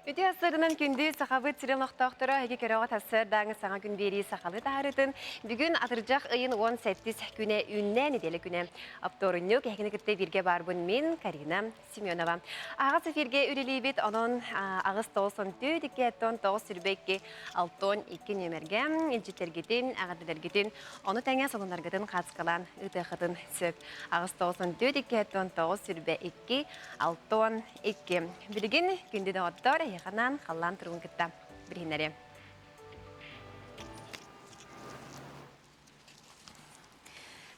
Үтүө сарсыарданан күндү сахабыт сирин олохтоохторо эһиги көрөҕүт сарсыардааҥы саҥа күн биэрии сахалыы таһаарыытын бүгүн атырдьах ыйын 18 күнэ үүннэ нэдиэлэ күнэ оптуорунньук эһигини кытта бииргэ баарбын мин Карина Семенова. Аҕыс эфиргэ үлэлиибит, онон аҕыс 94 2 9 22 62 нүөмэргэ илдьиттэргитин, эҕэрдэлэргитин, ону тэҥэ сонуннаргытын хаацкалаан ыытыаххытын сөп. Аҕыс 94 2 9 22 62. Билигин күндү доҕоттор, эһиэхэ анаан халлаан туругун кытта билиһиннэриэм.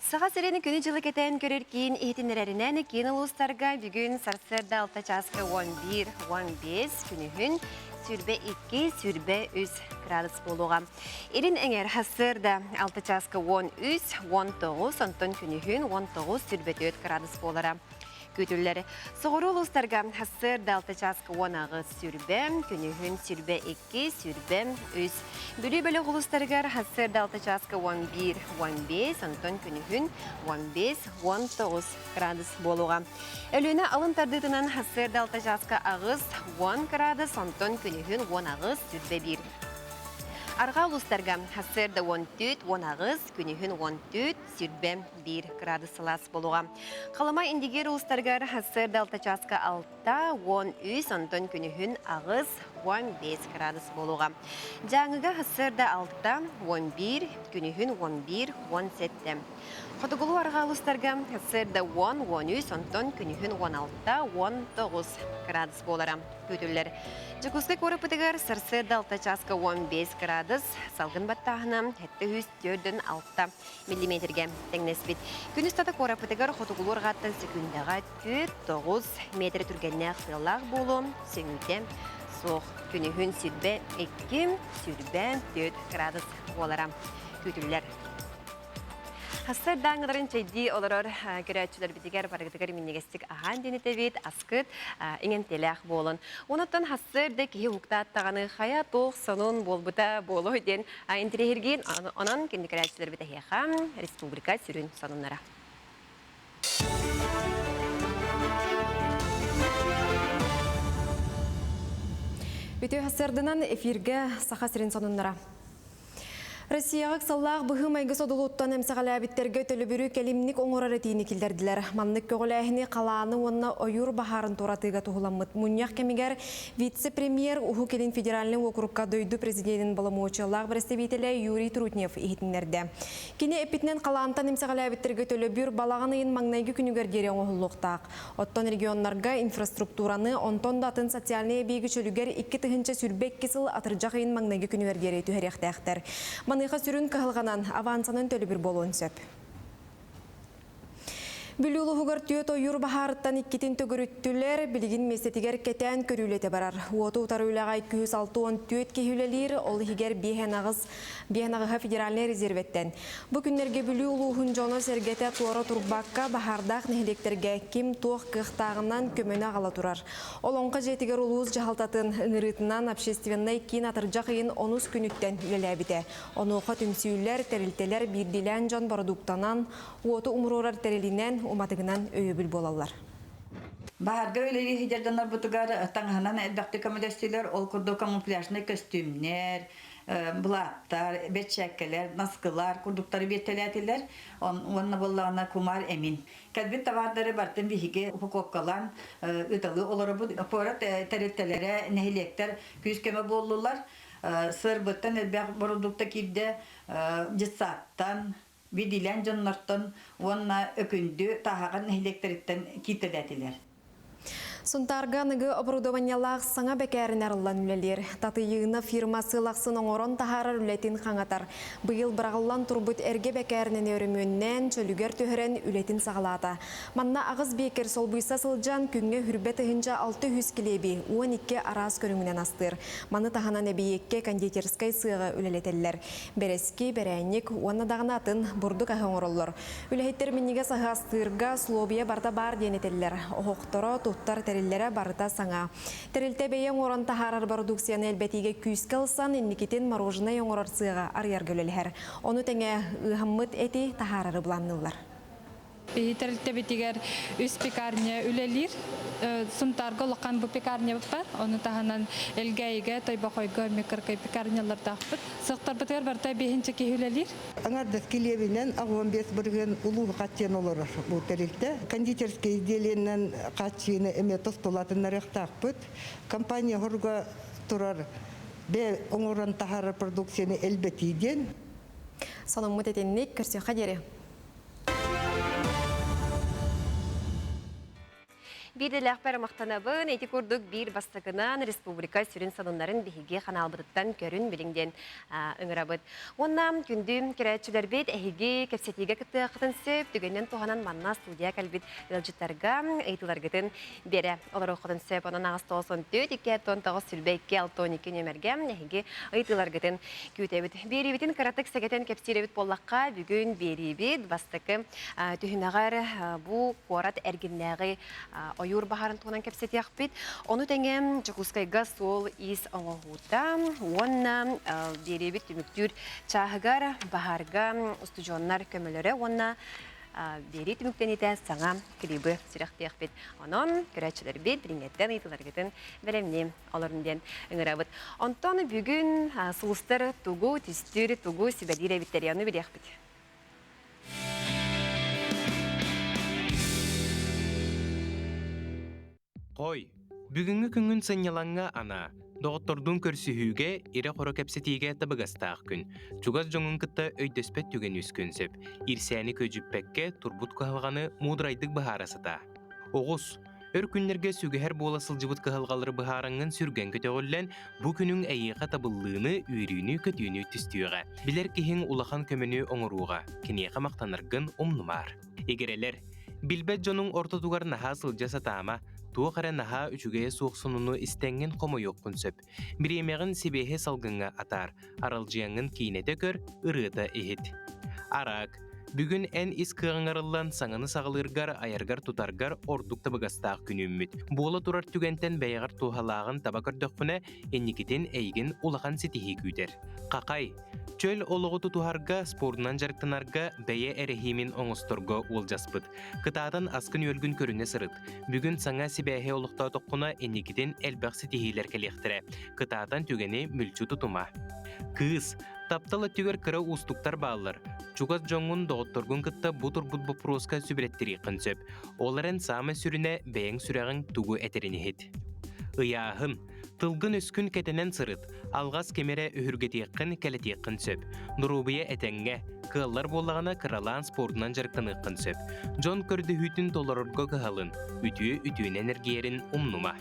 Саха сирин күнү-дьылы кэтээн көрөр киин иһитиннэрэринэн киин улуустарга бүгүн сарсыарда 6 чааска 11-15, күнүһүн 22, 23 градус буолуоҕа. Илин эҥэр сарсыарда 6 чааска 13, 19, онтон күнүһүн 19, 24 градус буолара күүтүллэр. Соҕуруу улуустарга сарсыарда 6 чааска 18, сүрбэ, күнүһүн сүрбэ 2, сүрбэ 3. Бүлүү бөлөх улуустарыгар сарсыарда 6 чааска 11, 15, онтон күнүһүн 15, 19 градус буолуоҕа. Өлүөнэ алын тардыытынан сарсыарда 6 чааска 8, 10 градус, онтон күнүһүн 18, сүрбэ 1. Арҕаа улуустарга сарсыарда 14, 18, күнүһүн 14, сүрбэ 1 градус сылаас буолуоҕа. Халыма Индигир улуустарыгар сарсыарда 6 чааска 6, 13, онтон күнүһүн 8, 15 градус буолуоҕа. Дьааҥыга сарсыарда 6, 11, күнүһүн 11, 17. Хотугулуу арҕаа улуустарга сарсыарда 10, 13, онтон күнүһүн 16, 19 градус буолара күүтүллэр. Дьокуускай куораппытыгар сарсыарда 6 чааска 15 градус, салгын баттааһына 746 миллиметргэ тэҥнэспит. Күн устата куораппытыгар хотугулуу арҕааттан секундаҕа 4-9 метр түргэннээх тыаллаах буолуо, сөҥүүтэ суох. Күнүһүн сүрбэ 2, сүрбэ 4 градус буолара күүтүллэр. Хассардааҥыларын чэйдии олорор көрөөччүлэрбитигэр барыгытыгар минньигэстик аһаан диэн этэбит, аскыт иҥэмтиэлээх буолун. Онуттан хассыар да киһи уһуктааттаҕаны хайа туох сонун буолбута буолуо диэн интириэһиргиин. Онон күндү көрөөччүлэрбит эһиэхэ республика сүрүн сонуннара. Үтүө сарсыарданан эфиргэ Саха сирин сонуннара. Россияҕа ыксаллаах быһыы-майгы содулуттан эмсэҕэлээбиттэргэ төлөбүрү кэлимник оҥорор этиини киллэрдилэр. Маннык көҕүлээһини халааны уонна ойуур баһаарын туоратыыга туһуламмыт мунньах кэмигэр вице-премьер Уһук Илин федеральнай уокурукка дойду президенин боломуочуйалаах бэрэстэбиитэлэ Юрий Трутнев иһитиннэрдэ. Кини эппитинэн халаантан эмсэҕэлээбиттэргэ төлөбүр балаҕан ыйын маҥнайгы күнүгэр диэри оҥоһуллуохтаах. Оттон регионнарга инфраструктураны, онтон да атын социальнай эбииги чөлүгэр 2022 сыл атырдьах ыйын маҥнайгы күнүгэр диэри түһэриэхтээхтэр. Маныаха сүрүн кыһалҕанан авансанан төлөбүр буолуон сөп. Бүлүү улууһугар түөрт ойуур баһаарыттан иккитин төгүрүттүлэр, билигин миэстэтигэр кэтээн көрүүлэтэ барар. Уоту утары үлэҕэ 264 киһи үлэлиир, ол иһигэр биэһэн аҕыһа федеральнай резервэттэн. Бу күннэргэ Бүлүү улууһун дьоно-сэргэтэ туора турбакка, баһаардаах нэһилиэктэргэ ким-туох кыахтааҕынан көмөнү аҕала турар. Олоҥхо дьиэтигэр улуус дьаһалтатын ыҥырыытынан общественнай киин атырдьах ыйын онус күнүттэн үлэлээбитэ. Онуоха түмсүүлэр, тэрилтэлэр биирдиилээн дьон бородууктанан, уоту умуруорар тэрилинэн, уматыгынан өйөбүл буолаллар. Баһаарга үлэлии сылдьар дьоннорбутугар таҥаһынан элбэхтик көмөлөстүлэр. Ол курдук камуфляжнай көстүүмнэр, былааттар, бэрчээккэлэр, наскылар курдуктары биэртэлээтилэр. Уонна буоллаҕына кумаар эмин. Кэлбит табаардары барытын биһиги упаковкалаан ыыталыы олоробут. Куорат тэрилтэлэрэ, нэһилиэктэр күүс-көмө буоллулар. Сырбыттан элбэх бородуукта киирдэ. Детсадтан, бидилээн дьоннортон уонна Өкүндү, Тааһаҕар нэһилиэктэриттэн кииртэлээтилэр. Сунтаарга аныгы оборудованиелаах саҥа бэкээрин арыллан үлэлиир. Татыйыына фирма сыл ахсын оҥорон таһаарар үлэтин хаҥатар. Быйыл быраҕыллан турбут эргэ бэкээринэни өрөмүөннээн, чөлүгэр түһэрэн үлэтин саҕалаата. Манна аҕыс биэкэр солбуйса сылдьан, күҥҥэ хүрбэ 1600 килиэби 12 араас көрүҥүнэн астыыр. Маны таһынан эбийиэккэ кондитерскай сыаҕы үлэлэтэллэр. Бэрэски, бэрээнньик уонна даҕаны атын бурдук аһы оҥороллор. Үлэһиттэр минньигэс аһы астыырга услуобуйа барыта баар диэн этэллэр. Оһохторо, туттар тэриллэрэ барыта саҥа. Тэрилтэ бэйэ оҥорон таһаарар бородууксуйаны элбэтиигэ күүскэ ылсан, инникитин мороженай оҥорор сыаҕа арыйарга үлэлэһэр. Ону тэҥэ ыыһаммыт эти таһаарары былаанныыллар. Биһи тэрилтэбитигэр үс пекарня үлэлиир. Сунтаарга улахан бу пекарнябыт бар. Ону таһынан Элгээйигэ, Тойбохойго эмиэ кыракый пекарнялардаахпыт. Сыахтарбытыгар барыта биэһинчэ киһи үлэлиир. Аҥардас килиэбинэн 85% улууһу хааччыйан олорор бу тэрилтэ. Кондитерскай изделиенэн хааччыйыыны эмиэ тостулатыннарыахтаахпыт. Компания хорга турар бэйэ оҥорон таһаарар продукцияны элбэтии диэн. Сонуммут итинник көрсүөххэ диэри. Биирдэлээхпэр махтанабын. Ити курдук биир бастакынан республика сүрүн сонуннарын биһиги ханаалбытыттан көрүн билиҥ диэн ыҥырабыт. Уонна күндү көрөөччүлэрбит эһиги кэпсэтиигэ кыттыаххытын сөп түгэнинэн туһанан манна студия кэлбит ыалдьыттарга ыйытыыларгытын биэрэ олоруоххутун сөп. Онон аҕыс 94 2 19 22 62 нүөмэргэ эһиги ыйытыыларгытын күүтэбит. Биэриибитин кыратык сэгэтэн кэпсиир эбит буоллахха, бүгүн биэриибит бастакы түһүмэҕэр бу куорат эргиннээҕи ойуур баһаарын туһунан кэпсэтиэхпит. Ону тэҥэ Дьокуускайга суол-иис оҥоһуута уонна биэриэбит түмүктүүр чааһыгар баһаарга устудьуоннар көмөлөрө уонна биэрии түмүктэниитэ саҥа клибы сүрэхтиэхпит. Онон көрөөччүлэрбит билиҥҥэттэн ыйытыыларгытын бэлэмнии олорун диэн ыҥырабыт. Онтон бүгүн сулустар тугу түстүүр, тугу сүбэлиир эбиттэрий ону билиэхпит. Хой, бүгүҥҥү күҥҥүн сынньалаҥҥа анаа. Доҕоттордуун көрсүһүүгэ, ирэ-хоро кэпсэтиигэ табыгастаах күн. Чугас дьоҥҥун кытта өйдөспөт түгэн үөскүөн сөп. Иирсээни күөдьүппэккэ, турбут кыһалҕаны муударайдык быһаара сатаа. Оҕус, Өр күннэргэ сүгэһэр буола сылдьыбыт кыһалҕалары быһаараҥҥын сүргэн көтөҕүллэн, бу күнүҥ эйиэхэ табыллыыны, үөрүүнү-көтүүнү түстүөҕэ. Билэр киһиҥ улахан көмөнү оҥоруоҕа, киниэхэ махтанаргын умнумаар. Игирэлэр, билбэт дьонуҥ ортотугар наһаа сылдьа сатаама, туох эрэ наһаа үчүгэйэ суох сонуну истэҥҥин хомойуоххун сөп. Бириэмэҕин сибиэһэй салгыҥҥа атаар, аралдьыйаҥҥын киинэтэ көр, ырыата иһит. Араак, бүгүн эн ис кыаҕыҥ арыллан саҥаны саҕалыыргар, айаргар-тутаргар ордук табыгастаах күн үүммүт. Буола турар түгэнтэн бэйэҕэр туһалааҕын таба көрдөххүнэ, инникитин эйигин улахан ситиһии күүтэр. Хахай, чөл олоҕу тутуһарга, спордунан дьарыктанарга бэйэ эрэһиимин оҥосторго уолдьаспыт. Кытаатан аскын-үөлгүн көрүнэ сырыт. Бүгүн саҥа сибээһи олохтоотоххуна, инникитин элбэх ситиһиилэр кэлиэхтэрэ. Кытаатан түгэни мүлчү тутума. Кыыс, таптал өттүгэр кыра уустуктар бааллар. Чугас дьоҥҥун, доҕотторгун кытта бу турбут боппуруоска сүбэлэттэриэххин сөп. Ол эрэн саамай сүрүнэ бэйэҥ сүрэҕиҥ тугу этэрин иһит. Ыйааһын. Тылгын-өскүн кэтэнэн сырыт, алҕас кими эрэ өһүргэтиэххин, кэлэтиэххин сөп. Доруобуйа этэҥҥэ, кыаллар буоллаҕына кыралаан спордунан дьарыктаныаххын сөп. Дьон көрдөһүүтүн толорорго кыһалын, үтүө үтүөнэн эргийэрин умнума.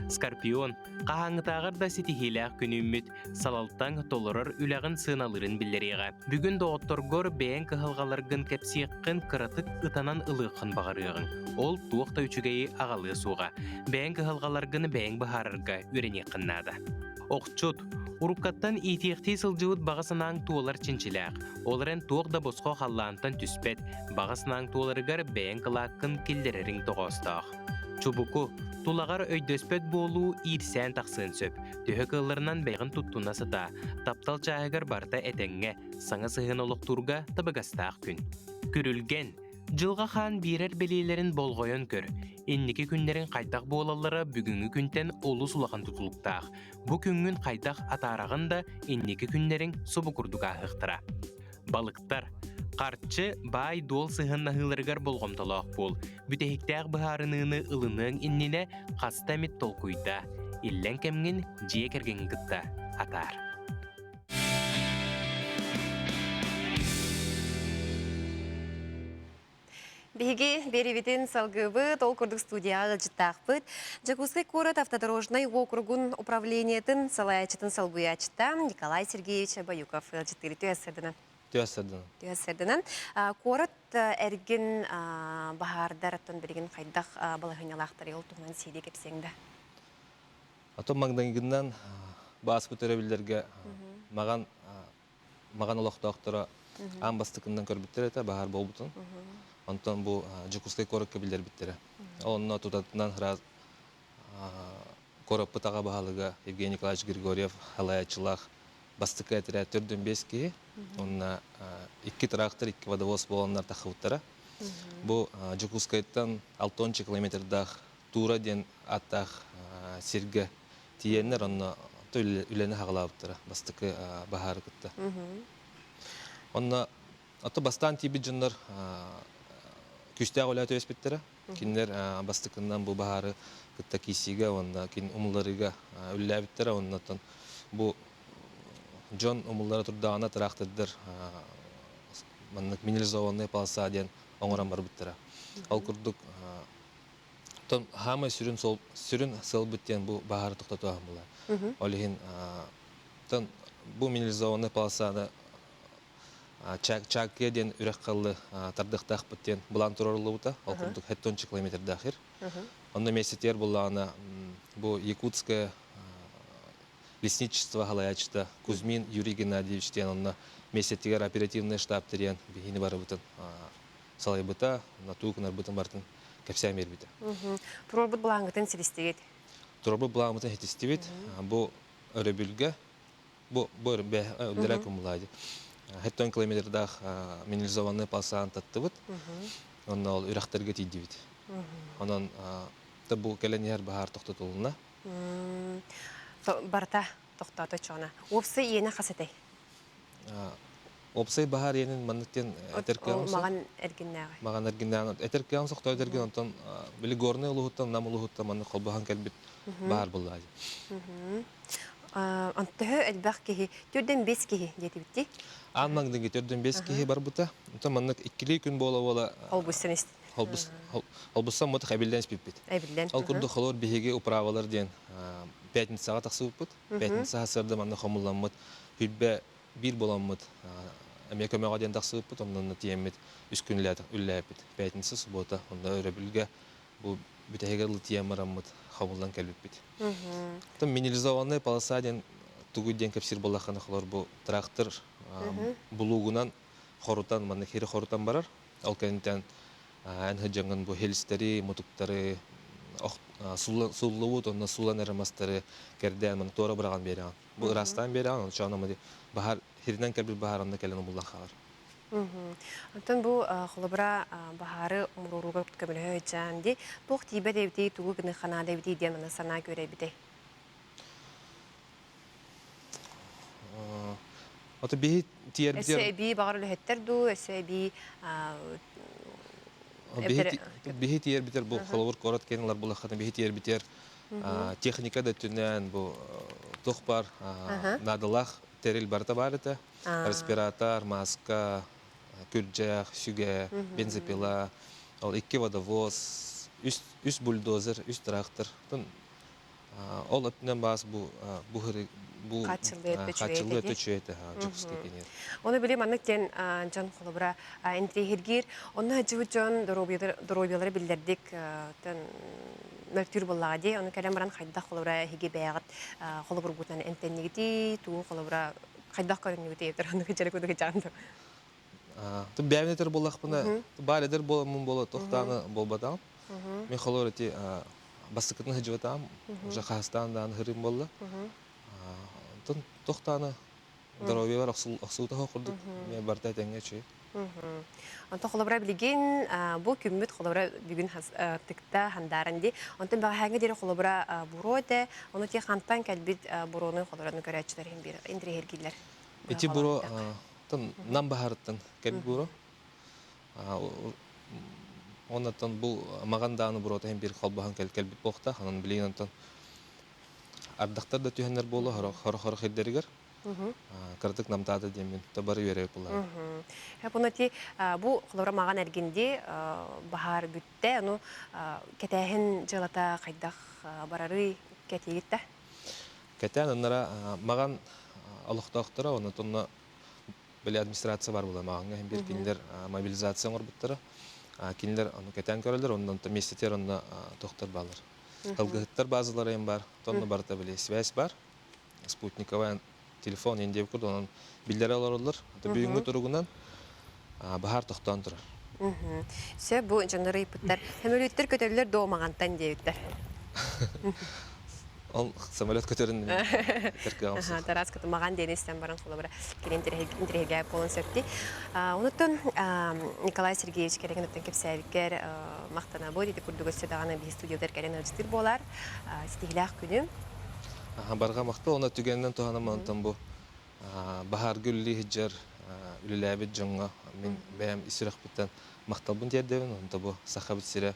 Скорпион, хаһааҥҥытааҕар да ситиһиилээх күн үүммүт, салалтаҥ толорор үлэҕин сыаналыырын биллэриэҕэ. Бүгүн доҕотторгор бэйэҥ кыһалҕаларгын кэпсиэххин, кыратык ытанан ылыаххын баҕарыаҕыҥ. Ол туох да үчүгэйи аҕалыа суоҕа. Бэйэҥ кыһалҕаларгын бэйэҥ быһаарарга үөрэниэххин наада. Охчут, уруккаттан иитиэхтии сылдьыбыт баҕа санааҥ туолар чинчилээх. Ол эрэн туох да босхо халлаантан түспэт. Баҕа санааҥ туоларыгар бэйэҥ кылааккын киллэрэриҥ тоҕоостоох. Чубуку, тулаҕар өйдөспөт буолуу иирсээн тахсыан сөп. Төһө кыалларынан бэйэҕин туттуна сатаа. Таптал чааһыгар барыта этэҥҥэ, саҥа сыһыан олохтуурга табыгастаах күн. Күрүлгэн, дьылҕа хаан биэрэр бэлиэлэрин болҕойон көр. Инники күннэриҥ хайдах буолаллара бүгүҥҥү күнтэн олус улахан тутулуктаах. Бу күҥҥүн хайдах атаараҕын да, инники күннэриҥ субу курдук ааһыахтара. Балыктар. Харчы, баай-дуол сыһыаннаһыыларыгар болҕомтолоох буол. Бүтэһиктээх быһаарыныыны ылыныаҥ иннинэ хаста эмит толкуйдаа. Иллэҥ кэмҥин дьиэ кэргэҥҥин кытта атаар. Биһиги биэриибитин салгыыбыт, ол курдук студияҕа ыалдьыттаахпыт. Дьокуускай куорат автодорожнай уокуругун управлениетын салайааччытын солбуйааччыта Николай Сергеевич Баюков ыалдьыттыыр. Түһэс сырдынан. Түһэс сырдынан. Түһэс сырдынан. Куорат эргин баһаардар оттон билигин хайдах балаһыанньалаахтарый ол туһунан сиилии кэпсиэҥ да? Атын маҥнайгынан бааспыт өрөбүллэргэ маҕан Маҕан олохтоохторо аан бастакыннан көрбүттэр этэ, баһаар буолбутун. Онтон бу Дьокуускай куоракка биллэрбиттэрэ. Онно тутатынан куораппыт аҕа баһылыга Евгений Николаевич Григорьев халайааччылаах бастакы этэрээт 405 киһи, уонна икки трактор, икки водовоз буоланнар таххыбыттара. Бу Дьокуускайтан 60 километрдаах Тура диэн ааттаах сиргэ тиийэннэр онно үлэни хаҕалаабыттара бастакы баһаары кытта. Онно ото бастаан тиийбит дьоннор күүстээх үлэ түбэспиттэрэ. Кинилэр бастакыннан бу баһаары кытта киирсиигэ уонна кин умулларыыга үлэлээбиттэрэ. Оннотон бу дьон умуллара турдаҕына тыраахтырдар маннык минерализованная полоса диэн оҥорон барбыттара. Ол курдук Оттон хаамай сүрүн сол сүрүн сыалбыт диэн бу баһаары тохтотуоһун буолар. Ол иһин оттон бу минерализованный полосаны Чааккыйа диэн үрэх халлы тардыахтаахпыт диэн былаан туруоруллубута. Ол курдук 70 километрдаах ир. Онно месяцтер буллаҕына бу Якутское лесничество халайааччыта Кузьмин Юрий Геннадьевич диэн онно месяцтигэр оперативный штаб тэрийэн биһини барыбытын салайбыта, натуу гынарбытын барытын кэпсээн биэрбитэ. Туруорбут былааҥҥытын ситистигит? Туруорбут былааммытын ситистибит. Бу өрөбүлгэ бу бу үлэлэр кумулаады. 70 километрдаах минерализованный полосаны таттыбыт. Онно ол үрэхтэргэ тиийдибит. Онон бу кэлэн иһэр баһаар тохтотулунна. Барыта тохтоото чоҕуна. Уопсай иэнэ хас этэй? Уопсай баһаар иэнин маннык диэн этэр кыаҕым суох. Маҕан эргиннээҕи. Маҕан эргиннээҕи этэр кыаҕым суох, тоҕо этэргин онтон били Горнай улууһуттан, Нам улууһуттан маннык холбоһон кэлбит баһаар буоллаҕа дии. Төһө элбэх киһи, төрдөн бес киһи диэтибит дии? Аан маҥнайгы төрдөн бес киһи барбыта. Онтон маннык иккилии күн буола-буола Холбуйсан истин. Холбуссан мутах эбиллэн испиппит. Эбиллэн. Ол курдук холор биһиги управалар диэн пятницаҕа тахсыбыппыт. Пятница сарсыарда манна хомулламмыт Хүлбэ биир буоламмыт эмиэ көмөҕө диэн тахсыбыппыт, онно тиийэммит үс күн үлэлээбиппит. Пятница, суббота, онно өрөбүлгэ бу бүтэһигэр ылы тиийэн бараммыт хомуллан кэлбиппит. Потом минерализованная полоса диэн тугуй диэн кэпсиир буоллаххына, холор бу трактор булуугунан хорутан, манна хири хорутан барар. Ол кэнниттэн эн сылдьаҥҥын бу хилстэри, мутуктары суллубут, онно суулан эрэ мастары кэрдээн маны туора быраҕан биэрэҕин. Бу ыраастаан биэрэҕин, ончоҕуна баһаар хиринэн кэлбит баһаар онно кэлэн умуллан хаалар. Оттон бу холобура баһаары умурууруга көмөлөһө сылдьан дии, туох тиийбэт эбитий, тугу гыныахха наада эбитий диэн маны санаа күөрэйбитэй? Ото биһи тиэрбитер... Өссө эбии баҕар үлэһиттэр дуу, өссө эбии Биһи тиэрбитер бу холобур куорат киэн ылар булаххына биһи тиэрбитер техника да өттүнэн бу туох бар наадалаах тэрил барыта баар этэ. Респиратор, маска, күрдьэх, сүгэ, бензопила, ол икки водовоз, үс бульдозер, үс трактор. Ол өттүнэн баас бу бу бу хааччыллыы өттө үчүгэй этэ Дьокуускай киинигэр. Оны били маннык диэн дьон холобура интриэһиргиир. Онно сылдьыбыт дьон доруобуйалара биллэрдик мөлтүүр буоллаҕа дии. Ону кэлэн баран хайдах холобура эһиги бэйэҕит холобургутунан эмтэннигитий, тугу холобура хайдах көрүннүгүтүй эбэтэр оннук дьарык удугу Бэйэм этэр буоллахпына, баар эдэр буоламмын буола тохтааны буолбатаҕым. Мен холобур ити бастакытын сылдьыбатаҕым, уже хаһыстаан даҕаны сырыым буолла. Онтон тохтааны здоровьебар охсуута суох курдук эмиэ барыта этэҥҥэ үчүгэй. Онтон холобура билигин бу күммүт холобура бүгүн тыкта хандааран дии. Онтон бэҕэһээҥҥи диэри холобура буруо этэ. Ону ти хантан кэлбит буруону холобураны көрөөччүлэр иһин биир интэриэһиргииллэр. Ити буруо нам баһарыттан кэлбит буруо. Оннуттан бу маҕан дааны буруота иһин биир холбоһон кэлбит буолуохтаах. Онон билигин онтон ардахтар да түһэннэр буолуо хоро-хоро хирдэригэр кыратык намтаата диэммин то бары үөрэ буллаҕым. Бұны ти бу холобура маҕан эргинди баһаар бүттэ, ону кэтээһин дьыалата хайдах барарый кэтиигит да? Кэтээн оннора маҕан олохтоохторо, онно били администрация бар була маҕаҥҥа иһин биир кинилэр мобилизация оҥорбуттара. Кинилэр ону кэтээн көрөллөр, онно миэстэтигэр онно тохтор бааллар. Алгыһыттар базалара им бар, тонна барыта били связь бар, спутниковая телефон индия курдук онон биллэрэ олороллор. Бүгүҥҥү туругунан баһаар тохтоон турар. Сөп бу дьоннор ыйыппыттар. Сөмөлүөттэр көтөллөр доо маҕантан диэбиттэр. Ол самолет көтөрүн этэр Аха, Тарас кытымаҕан диэн истэн баран холобура кини интириэһиргээбит буолан сөпти. Онуттан Николай Сергеевич кэрэгин оттон кэпсээбиккэр махтанабыт. Ити курдук өссө даҕаны биһи студиятыгар кэлэн ыалдьытыр буолар. Ситиһилээх күнүм. Барҕа махтал. Онно түгэнинэн туһанан онтон бу баһаарга үлэлии сылдьар үлэлээбит дьоҥҥо мин бэйэм ис сүрэхпиттэн махталбын тиэрдэбин. Онто бу Сахабыт сирэ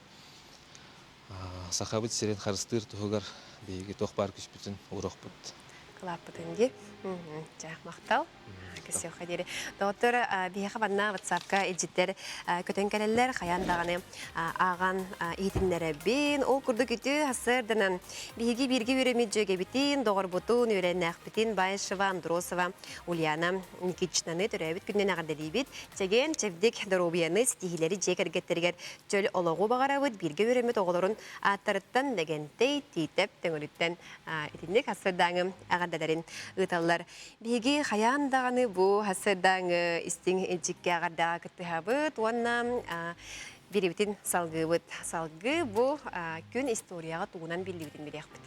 Сахабыт сирин харыстыыр туһугар биһиги туох баар күүспүтүн ууруохпут. Кылааппытын дии. Чэ, махтал. Кисиэххэ диэри. Доҕоттор, биһиэхэ манна WhatsApp-ка илдьиттэр көтөн кэлэллэр. Хайаан даҕаны ааҕан иһитиннэрэбин. Ол курдук үтүө сарсыарданан биһиги бииргэ үөрэммит дьүөгэбитин, доҕорбутун, үөрэннээхпитин Баишева, Андросова, Ульяна Никитичнаны төрөөбүт күнүнэн эҕэрдэлиибит. Чэгиэн, чэбдик доруобуйаны, ситиһиилэри дьиэ кэргэттэригэр чөл олоҕу баҕарабыт. Бииргэ үөрэммит оҕолорун ааттарыттан Лэгэнтэй, Тиитэп Төҥүлүттэн итинник сарсыардааҥы эҕэрдэлэрин ыыталлар. Биһиги хайаан даҕаны бу сарсыардааҥы истиҥ илдьиккэ эҕэрдэҕэ кыттыһабыт уонна биэрибитин салгыыбыт. Салгыы бу күн историяҕа тугунан биллибитин билиэхпит.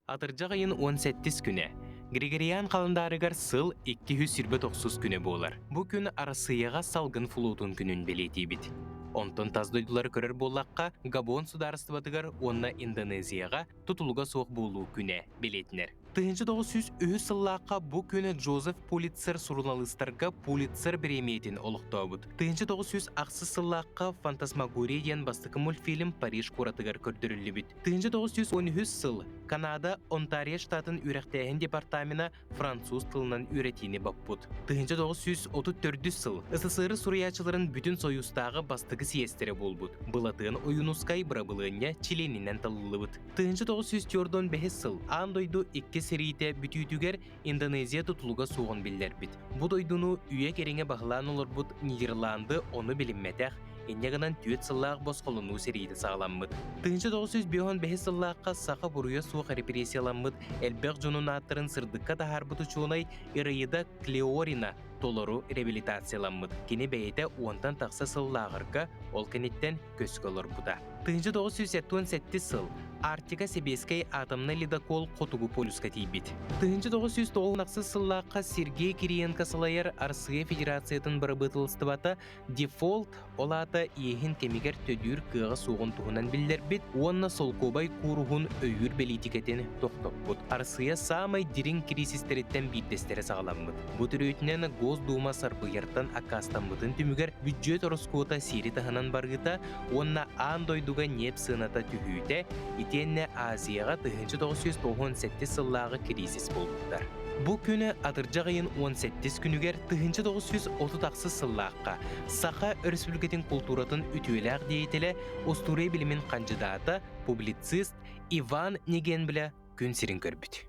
Атырдьах ыйын 17 күнэ. Григориан халандаарыгар сыл 229 күнэ буолар. Бу күн Арассыыйаҕа салгын флотун күнүн бэлиэтиибит. Онтон тас дойдулары көрөр буоллахха, Габон судаарыстыбатыгар уонна Индонезияҕа тутулуга суох буолуу күнэ бэлиэтинэр. 1903 сыллаахха бу күн Джозеф Пулитцер суруналыыстарга Пулитцер бириэмийэтин олохтообут. 1908 сыллаахха «Фантасмагория» диэн бастакы мультфильм Париж куоратыгар көрдөрүллүбүт. 1913 сыл Канада Онтарио штатын үөрэхтээһин департамена француз тылынан үөрэтиини боппут. 1934 сыл СССР суруйааччыларын бүтүн Союзтааҕы бастакы съезтэрэ буолбут. Былатыан Ойуунускай бырабылыанньа чилиэнинэн талыллыбыт. 1945 сыл аан дойду икки сэриитэ бүтүүтүгэр Индонезия тутулуга суоҕун биллэрбит. Бу дойдуну үйэ кэриҥэ баһылаан олорбут Нидерланды ону билиммэтэх, инньэ гынан түөрт сыллаах босхолонуу сэриитэ саҕаламмыт. 1955 сыллаахха саха буруйа суох репрессияламмыт элбэх дьонун ааттарын сырдыкка таһаарбыт учуонай Ираида Клеорина толору реабилитацияламмыт. Кини бэйэтэ уонтан тахса сыл лааҕырга, ол кэнниттэн көскө олорбута. 1977 сыл Арктика Сэбиэскэй атомнай ледокол Хотугу полюска тиийбит. 1996 сыллаахха Сергей Кириенко салайар Арассыыйа Федерациятын бырабыыталыстыбата дефолт, ол аата иэһин кэмигэр төлүүр кыаҕа суоҕун туһунан биллэрбит уонна солкуобай кууруһун өйүүр бэлиитикэтин тохтоппут. Арассыыйа саамай дириҥ кириисистэриттэн биирдэстэрэ саҕаламмыт. Бу төрүөтүнэн Госдума сарбыйартан аккаастаммытын түмүгэр бүддьүөт ороскуота сиэри таһынан барыыта уонна аан дойдуга ньиэп сыаната түһүүтэ итиэннэ Азияҕа 1997 сыллааҕы кириисис буолбуттар. Бу күнү атырдьах ыйын 17 күнүгэр 1938 сыллаахха Саха Өрөспүүбүлүкэтин култууратын үтүөлээх деятелэ, устуоруйа билимин хандьыдаата, публицист Иван Негенбля күн сирин көрбүт.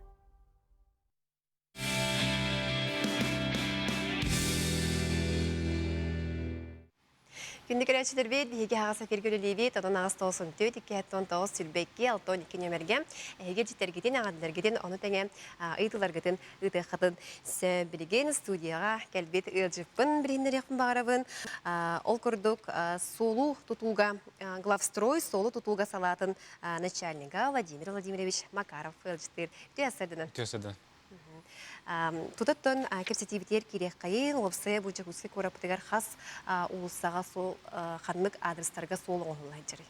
Күндү көрөөччүлэрбит, биһиги аҕыс эфиргэ үлэлиибит, онон аҕыс тоҕус түөрт, икки хэттон тоҕус сүүрбэ икки, алта он икки нүөмэргэ эһиги дьиттэргитин, эҕэрдэлэргитин, ону тэҥэ ыйытыыларгытын ыытыаххытын сөп. Билигин студияҕа кэлбит ыалдьыппын билиһиннэриэхпин баҕарабын. Ол курдук, суолу тутууга главстрой суолу тутууга салаатын начальнига Владимир Владимирович Макаров ыалдьыттыыр. Үтүө сарсыарданан. Үтүө сарсыарданан. Тутаттан кэпсэтиибитигэр киириэххэйин, уопсайа бу Дьокуускай куораппытыгар хас уулуссаҕа суол ханнык адрестарга суол оҥоһулла сылдьарый?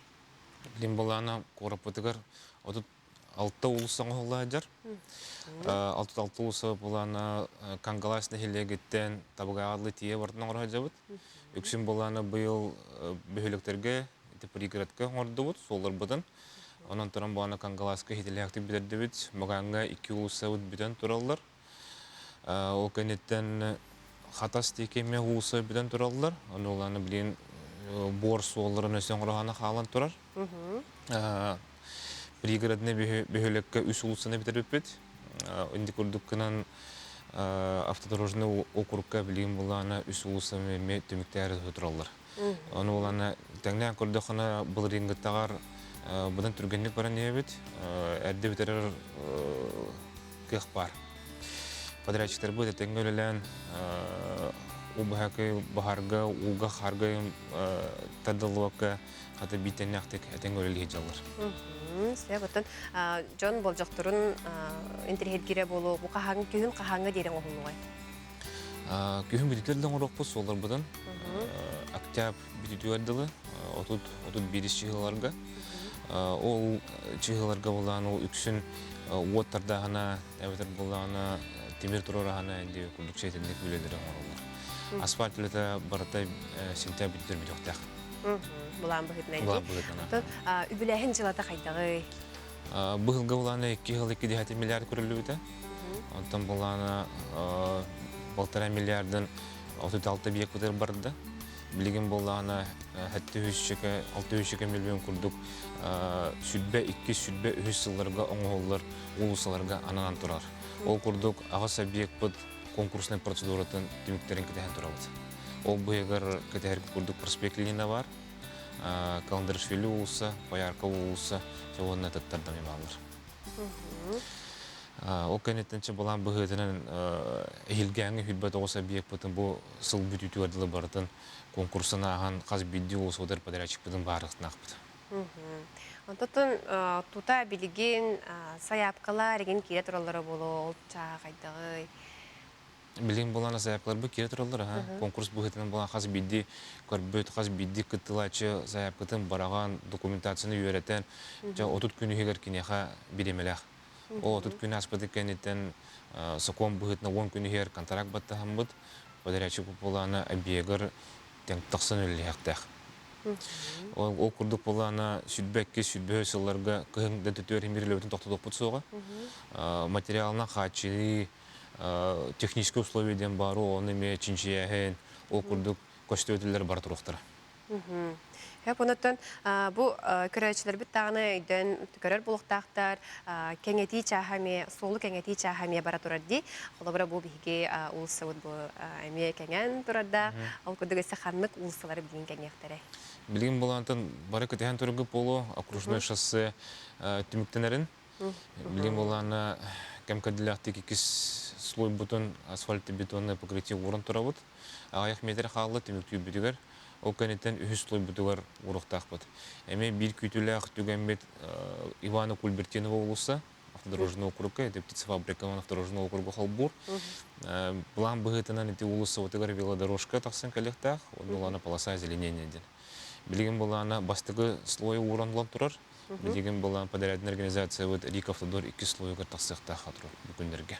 Билим былаана куораппытыгар 36 уулусса оҥоһулла сылдьар. 66 уулусса былаана Кангалаас нэһилиэгиттэн Табыгааҕы тиийэ бартын оҥоро сылдьабыт. Үксүн былаана быйыл бөһүөлэктэргэ ити пригородка оҥордубут суолларбытын. Онон туран буолана Кангалааска иһитилээхтик бүтэрдибит. Магаҥҥа икки уулуссабыт бүтэн тураллар. Ол кэнниттэн Хатас диэки эмиэ уулусса бүтэн тураллар. Ону улаана билигин буор суолларын өссө оҥороһоно хаалан турар. Пригородный бөһүөлэккэ үс уулуссаны бүтэрбиппит. Инди курдук гынан автодорожный округка билигин булаана үс уулусса эмиэ түмүктээри тураллар. Ону улана тэҥнээн көрдөххүнэ былырыыҥҥыттаҕар быдан түргэнник баран иһэбит. Эрдэ бүтэрэр кыах баар. Подрядчиктарбыт этэҥҥэ үлэлээн. Убаһакы баһарга, ууга харга тардыллыбакка хата биитэннэхтик этэн көрөлүһэ дьаллар. Сөп, оттон дьон болдьохторун интэриэһиргиирэ буолуо, бу хаһан күһүн хаһааҥҥа диэри оҥоһуллуҕай? Күһүн бүтүтэр да оҥоруохпут суолларбытын октябрь бүтүтүгэр дылы 30-31 чыһыыларга. Ол чыһыыларга булаан ол үксүн уот тардааһына эбэтэр булаана тимир туруораһына инди курдук сиэтинник үлэлэри оҥороллор. Асфальт үлэтэ барыта сентябрь бүтүтэр бүтүөхтээх. Булаан быһыытынан. Булаан быһыытынан. Үбүлээһин дьылата хайдаҕый? Быһылга булаана 2 жыл 2 миллиард көрүллүбүтэ. Онтон булаана 1,5 миллиардын 36 объект бытыр барда. Билигин буоллаҕына 700 600 миллион курдук сүлбэ иккис сүлбэ үһүс сылларга оҥоһуллар уулуссаларга ананан турар. Ол курдук аҕыс объекпыт конкурснай процедуратын түмүктэрин кэтэһэн турабыт. Ол быһыгар кэтэһэр курдук проспект Ленина бар, Каландаришвили уулусса, Поярков уулусса уонна тыттардами бааллар. Ол кэнниттэн чабалаан быһыытынан эһилгээҥҥэ хүлбэт оҕус объекпытын бу сыл бүтүүтүгэр дылы барытын конкурсын ааһан хас биирдии улуусугар подрядчикпытын баарыахтаахпыт. Онтон тута билигин сайаапкалар игин киирэ тураллара буолуо, ол чаа хайдаҕый? Билигин булан заявкаларбыт киирэ тураллар, аха. Конкурс быһыытынан булан хас биирдии көрбүт, хас биирдии кыттылааччы заявкатын бараҕан, документацияны үөрэтэн, дьэ 30 күн иһигэр киниэхэ бириэмэлээх. Ол 30 күн ааспыты кэнниттэн сокуон быһыытынан 10 күн иһигэр контракт баттаһаммыт, подрядчик буолаана объегар тахсан үлэлиэхтээх. Ол курдук буолаана 22 сүүрбэ сылларга кыһын да төтүөр иһин тохтотуохпут суоҕа. Материалынан хааччыйыы, техническэй условия диэн баар, ону эмиэ чинчийээһин, ол курдук көстүөтүллэр бара туруохтара. Хөп онуттан бу көрөөччүлэрбит даҕаны өйдөөн көрөр буолуохтаахтар, кэҥэтии чааһа эмиэ, суолу кэҥэтии чааһа эмиэ бара турар дии. Холобура бу биһиги уулуссабыт бу эмиэ кэҥээн турар да, ол курдук өссө ханнык уулуссалары билигин кэҥиэхтэрэй? Билигин булаантан бары кэтэһэн тураргыт буолуо, окружной шоссе түмүктэнэрин. Билигин буоллаҕына кэм кэрдилээхтик иккис слойбутун асфальтобетонное покрытие ууран турабыт. Аҕыйах метр хаалла түмүктүүрбүтүгэр. Ол кэнниттэн үһүс слойбутугар ууруохтаахпыт. Эмиэ биир күүтүүлээх түгэммит Ивана Кульбертинова уулусса автодорожный округка, это птицефабрика автодорожный округа холбуур. План быһыытынан ити уулуссабытыгар велодорожка тахсан кэлиэхтээх, онно полоса озеленения диэн. Билигин былаана бастакы слой ууран турар. Билигин былаан подрядный организациябыт Рик Автодор иккис слойугар тахсыахтаах турар бу күннэргэ.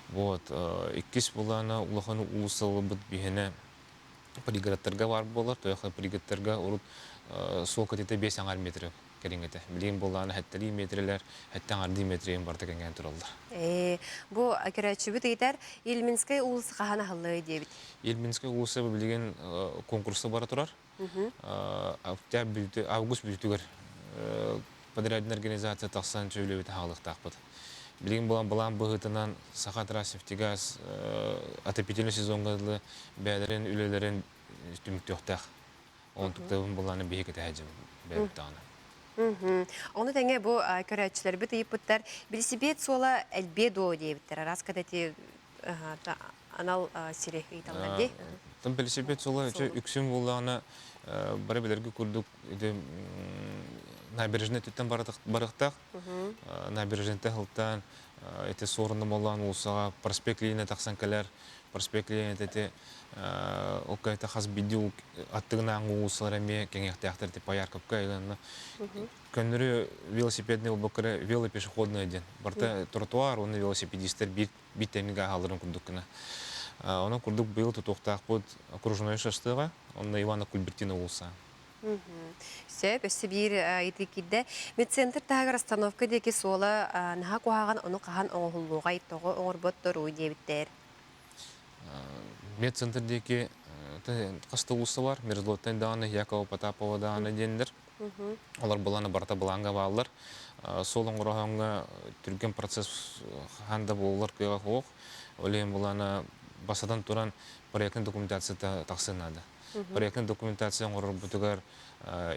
Вот, иккис былаана улахан уулуссаларбыт биһиэнэ пригородтарга баар буолар. Тойоха пригородтарга урут суол кэтитэ 5 аҥар метр кэриҥэтэ. Билигин былаана хэттэлии метрелэр, хэттэ аҥардыы метрин барыта кэҥээн тураллар. Бу көрөөччүбүт ыйытар Ильминскэй уулусса хаһан аһыллыай диэбит. Ильминскэй уулусса билигин конкурса бара турар. Август бүтүгэр подрядный организация тахсан сөйлөбүт хаалыктаахпыт. Билигин булан былаан быһыытынан Саха Трасснефтегаз отопительный сезоҥҥа дылы бэйэлэрин үлэлэрин түмүктүөхтээх. Онтуктабын былааны биһи кэтэһэ бэйэбит даҕаны. Ону тэҥэ бу көрөөччүлэрбит ыйыппыттар билисипиэт суола элбиэ дуо диэбиттэр. Араас кадати анал сири ыйыталлар дии. Тым велосипед суола үксүн буоллаҕына бары билэргэ курдук набережный өттүттэн барыахтаах. Набережныйта сылтаан ити суорунна буоллаҕына уулуссаҕа проспект Ленина тахсан кэлэр. Проспект Ленина ити ол кэнниттэн хас биирдии аттыгынааҥҥы уулуссалар эмиэ кэҥиэхтээхтэр типа Ярковка көннөрү велосипедный буолбакка велопешеходный диэн барыта тротуар уонна велосипедистэр биир биир тэҥник ааһалларын курдук гына. Онон курдук быйыл тутуохтаахпыт окружной шашлыга, онно Ивана Кульбертина уулусса. Сөп, өссө биир ыйытыы киирдэ. Медцентр таһыгар остановка диэки суола наһаа куһаҕан, ону хаһан оҥоһуллуоҕай, тоҕо оҥорботторуй диэбиттэр. Медцентр диэки хас да уулусса бар, Мерзлоттай даҕаны, Якова Потапова даҕаны диэннэр. Олор былааны барыта былааҥҥа бааллар. Суол оҥороһоҥҥо түргэн процесс хаһан да буолар кыаҕа суох. Ол иһин былаана бастатан туран проектный документация тахсыан наада. Проектный документация оҥорорбутугар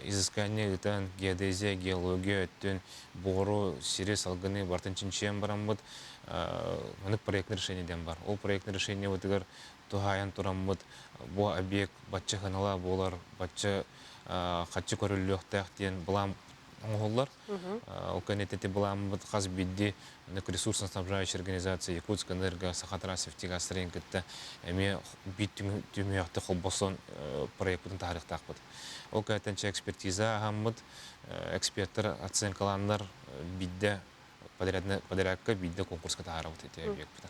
изыскание ыытан, геодезия, геология өттүн, буору, сири, салгыны барытын чинчийэн бараммыт маннык проектный решение диэн бар. Ол проектный решениебытыгар Туһаайан тураммыт бу объект бачча сыаналаах буолар, бачча хаччы көрүллүөхтээх диэн былаан оҥоһуллар. Ол кэнниттэн ити былааммыт хас биирдии ресурсно-снабжающая организация Якутскэнерго, Сахатранснефтегазстройын кытта эмиэ биир түмүөхтэ холбосон проекпытын таһаарыахтаахпыт. Ол кэнниттэн экспертиза аһаммыт, эксперттэр оценкалааннар биирдэ подрядка биирдэ конкурска таһаарабыт ити объекпытын.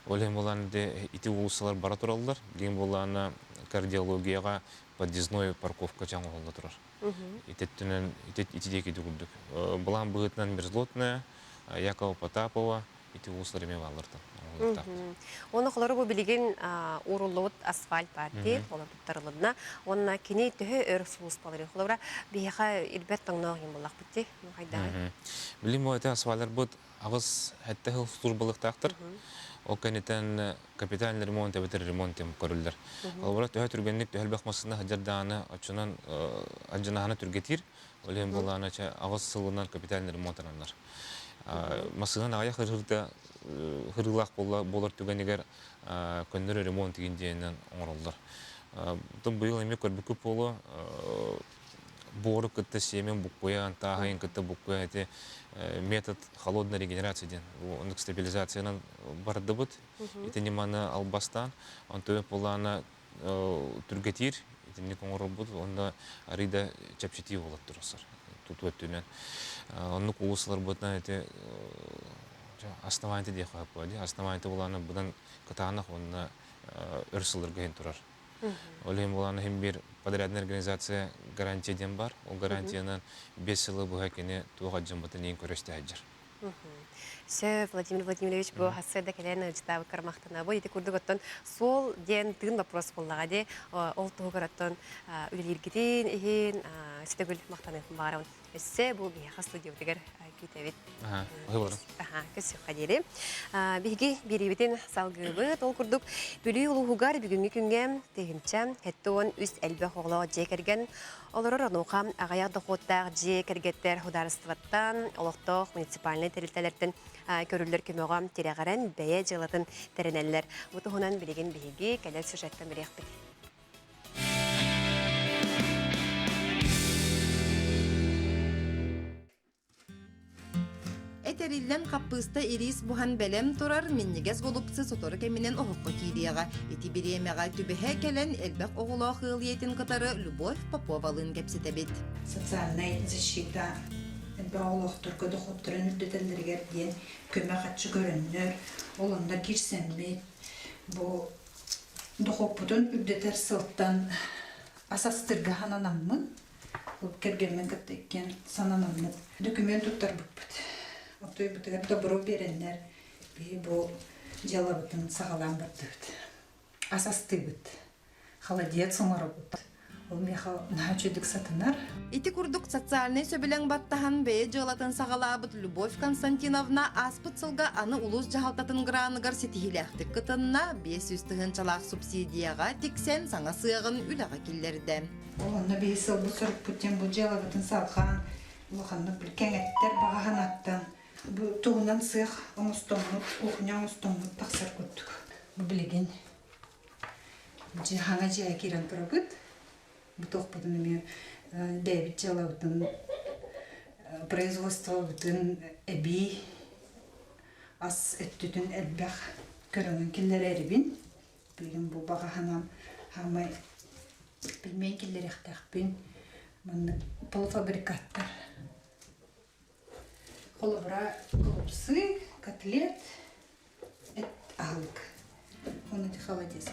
Ол иһин буолан ити уулуссалар бара тураллар. Билигин буоллаҕына кардиологияҕа подъездной парковка дьаҥ оһолло турар. Ититтинэн ити диэки курдук. Былаан быһыытынан Мерзлотная, Якова Потапова ити уулуссалар эмиэ бааллартан. Оны холору бу билигин ууруллубут асфальт партия олор туттарылынна. Онна кини төһө өр сулууспалары холобура биһиэхэ ирбэт тоҥноох юм буллахпыт ти. Хайдаҕый? Билим бу эти асфальтарбыт аҕыс сэттэ сыл службалыктаахтар. Ол кэнниттэн капитальный ремонт эбэтэр ремонт диэн көрүллэр. Холобура төһө түргэнник төһө элбэх массыына сылдьар даҕаны оччонон алдьанаһына түргэтиир. Ол иһин буоллаҕына аҕыс сылынан капитальный ремонт ананар. Массыынан аҕыйах ырыырда ырыылаах буолар түгэнигэр көннөрү ремонт игин диэнинэн оҥороллор. Быйыл эмиэ көрбүккүт буолуо буору кытта сиэмэн буккуйан, тааһайын кытта буккуйан ити метод холодной регенерации диэн оннук стабилизациянан бардыбыт. Ити ньыманы албастаан, онтон полаана түргэтиир, итинник оҥорорбут, онно арыый да чэпчэтии буолар турсар тутуу өттүнэн. Оннук уулуссаларбытынан ити основание диэххэ сөп дии. Основание булаана быдан кытаанах уонна өр сылларга иһин турар. Ол иһин буолан иһин биир подрядная организация гарантия диэн бар. Ол гарантиянан 5 сылы быһа кини туох адьыммытын иин көрөстө сылдьар. Сөп, Владимир Владимирович, бу хассыарда кэлэн ыалдьытаабыккар махтанабын. Ити курдук оттон суол диэн тыын вопрос буоллаҕа дии. Ол туһугар оттон үлэлииргитин иһин сүтөгүл махтаныахпын баҕарабын. Өссө бу биһиэхэ студиябытыгар күүтэбит. Көрсүөххэ диэри. Биһиги биэриибитин салгыыбыт. Ол курдук Бүлүү улууһугар бүгүҥҥү күҥҥэ 1073 элбэх оҕолоох дьиэ кэргэн олорор. Онуоха аҕыйах дохуоттаах дьиэ кэргэттэр судаарыстыбаттан, олохтоох муниципальнай тэрилтэлэртэн көрүллэр көмөҕө тирэҕирэн бэйэ дьыалатын тэринэллэр. Бу туһунан билигин биһиги кэлэр сюжеттан билиэхпит. Этэриллэн хаппыыста ириис буһан бэлэм турар минньигэс голубцы сотору кэминэн оһоххо киириэҕэ. Ити бириэмэҕэ түбэһэ кэлэн элбэх оҕолоох ыал ийэтин кытары Любовь Поповалыын кэпсэтэбит. Социальнай защита элбэх оҕолоохторго дохуоттарын үрдэтэллэригэр диэн көмө харчы көрөннөр, ол онно киирсэммит бу Дохуоппутун үрдэтэр сылтан ас астыырга сананаммын, кэргэммин кытта иккиэн сананаммыт документ туттарбыппыт. Оттуйбутугар добро биэрэннэр биһи бу дьыалабытын саҕалаан бардыбыт. Ас астыыбыт, холодец оҥоробут. Ол миэхэ наһаа үчүгдүк сатанар. Ити курдук социальнай сөбүлэҥ баттаһан бэйэ дьыалатын саҕалаабыт Любовь Константиновна ааспыт сылга аны улуус дьаһалтатын граныгар ситиһиилээхтик кытынна, 500 тыһыынчалаах субсидияҕа тиксэн саҥа сыаҕын үлэҕэ киллэрдэ. Ол онно биһи сылбыт сорукпут диэн бу дьыалабытын салҕаан улаханнык кэҥэттэр баҕа санааттан бу туһунан сыах оҥостоммут, кухня оҥостоммут тахсар курдук. Бу билигин Дьэ, хаҥа дьиэҕэ киирэн турабыт. Бу туохпутун эмиэ бэйэбит дьыалабытын, производствобытын эбии ас өттүтүн элбэх көрөҥүн киллэрэрибин. Билигин бу баҕа санаам хаамай пельмень киллэриэхтээхпин. Маннык полуфабрикаттар. Холобура, голубцы, котлет, Эт аһылык. Уонна холодец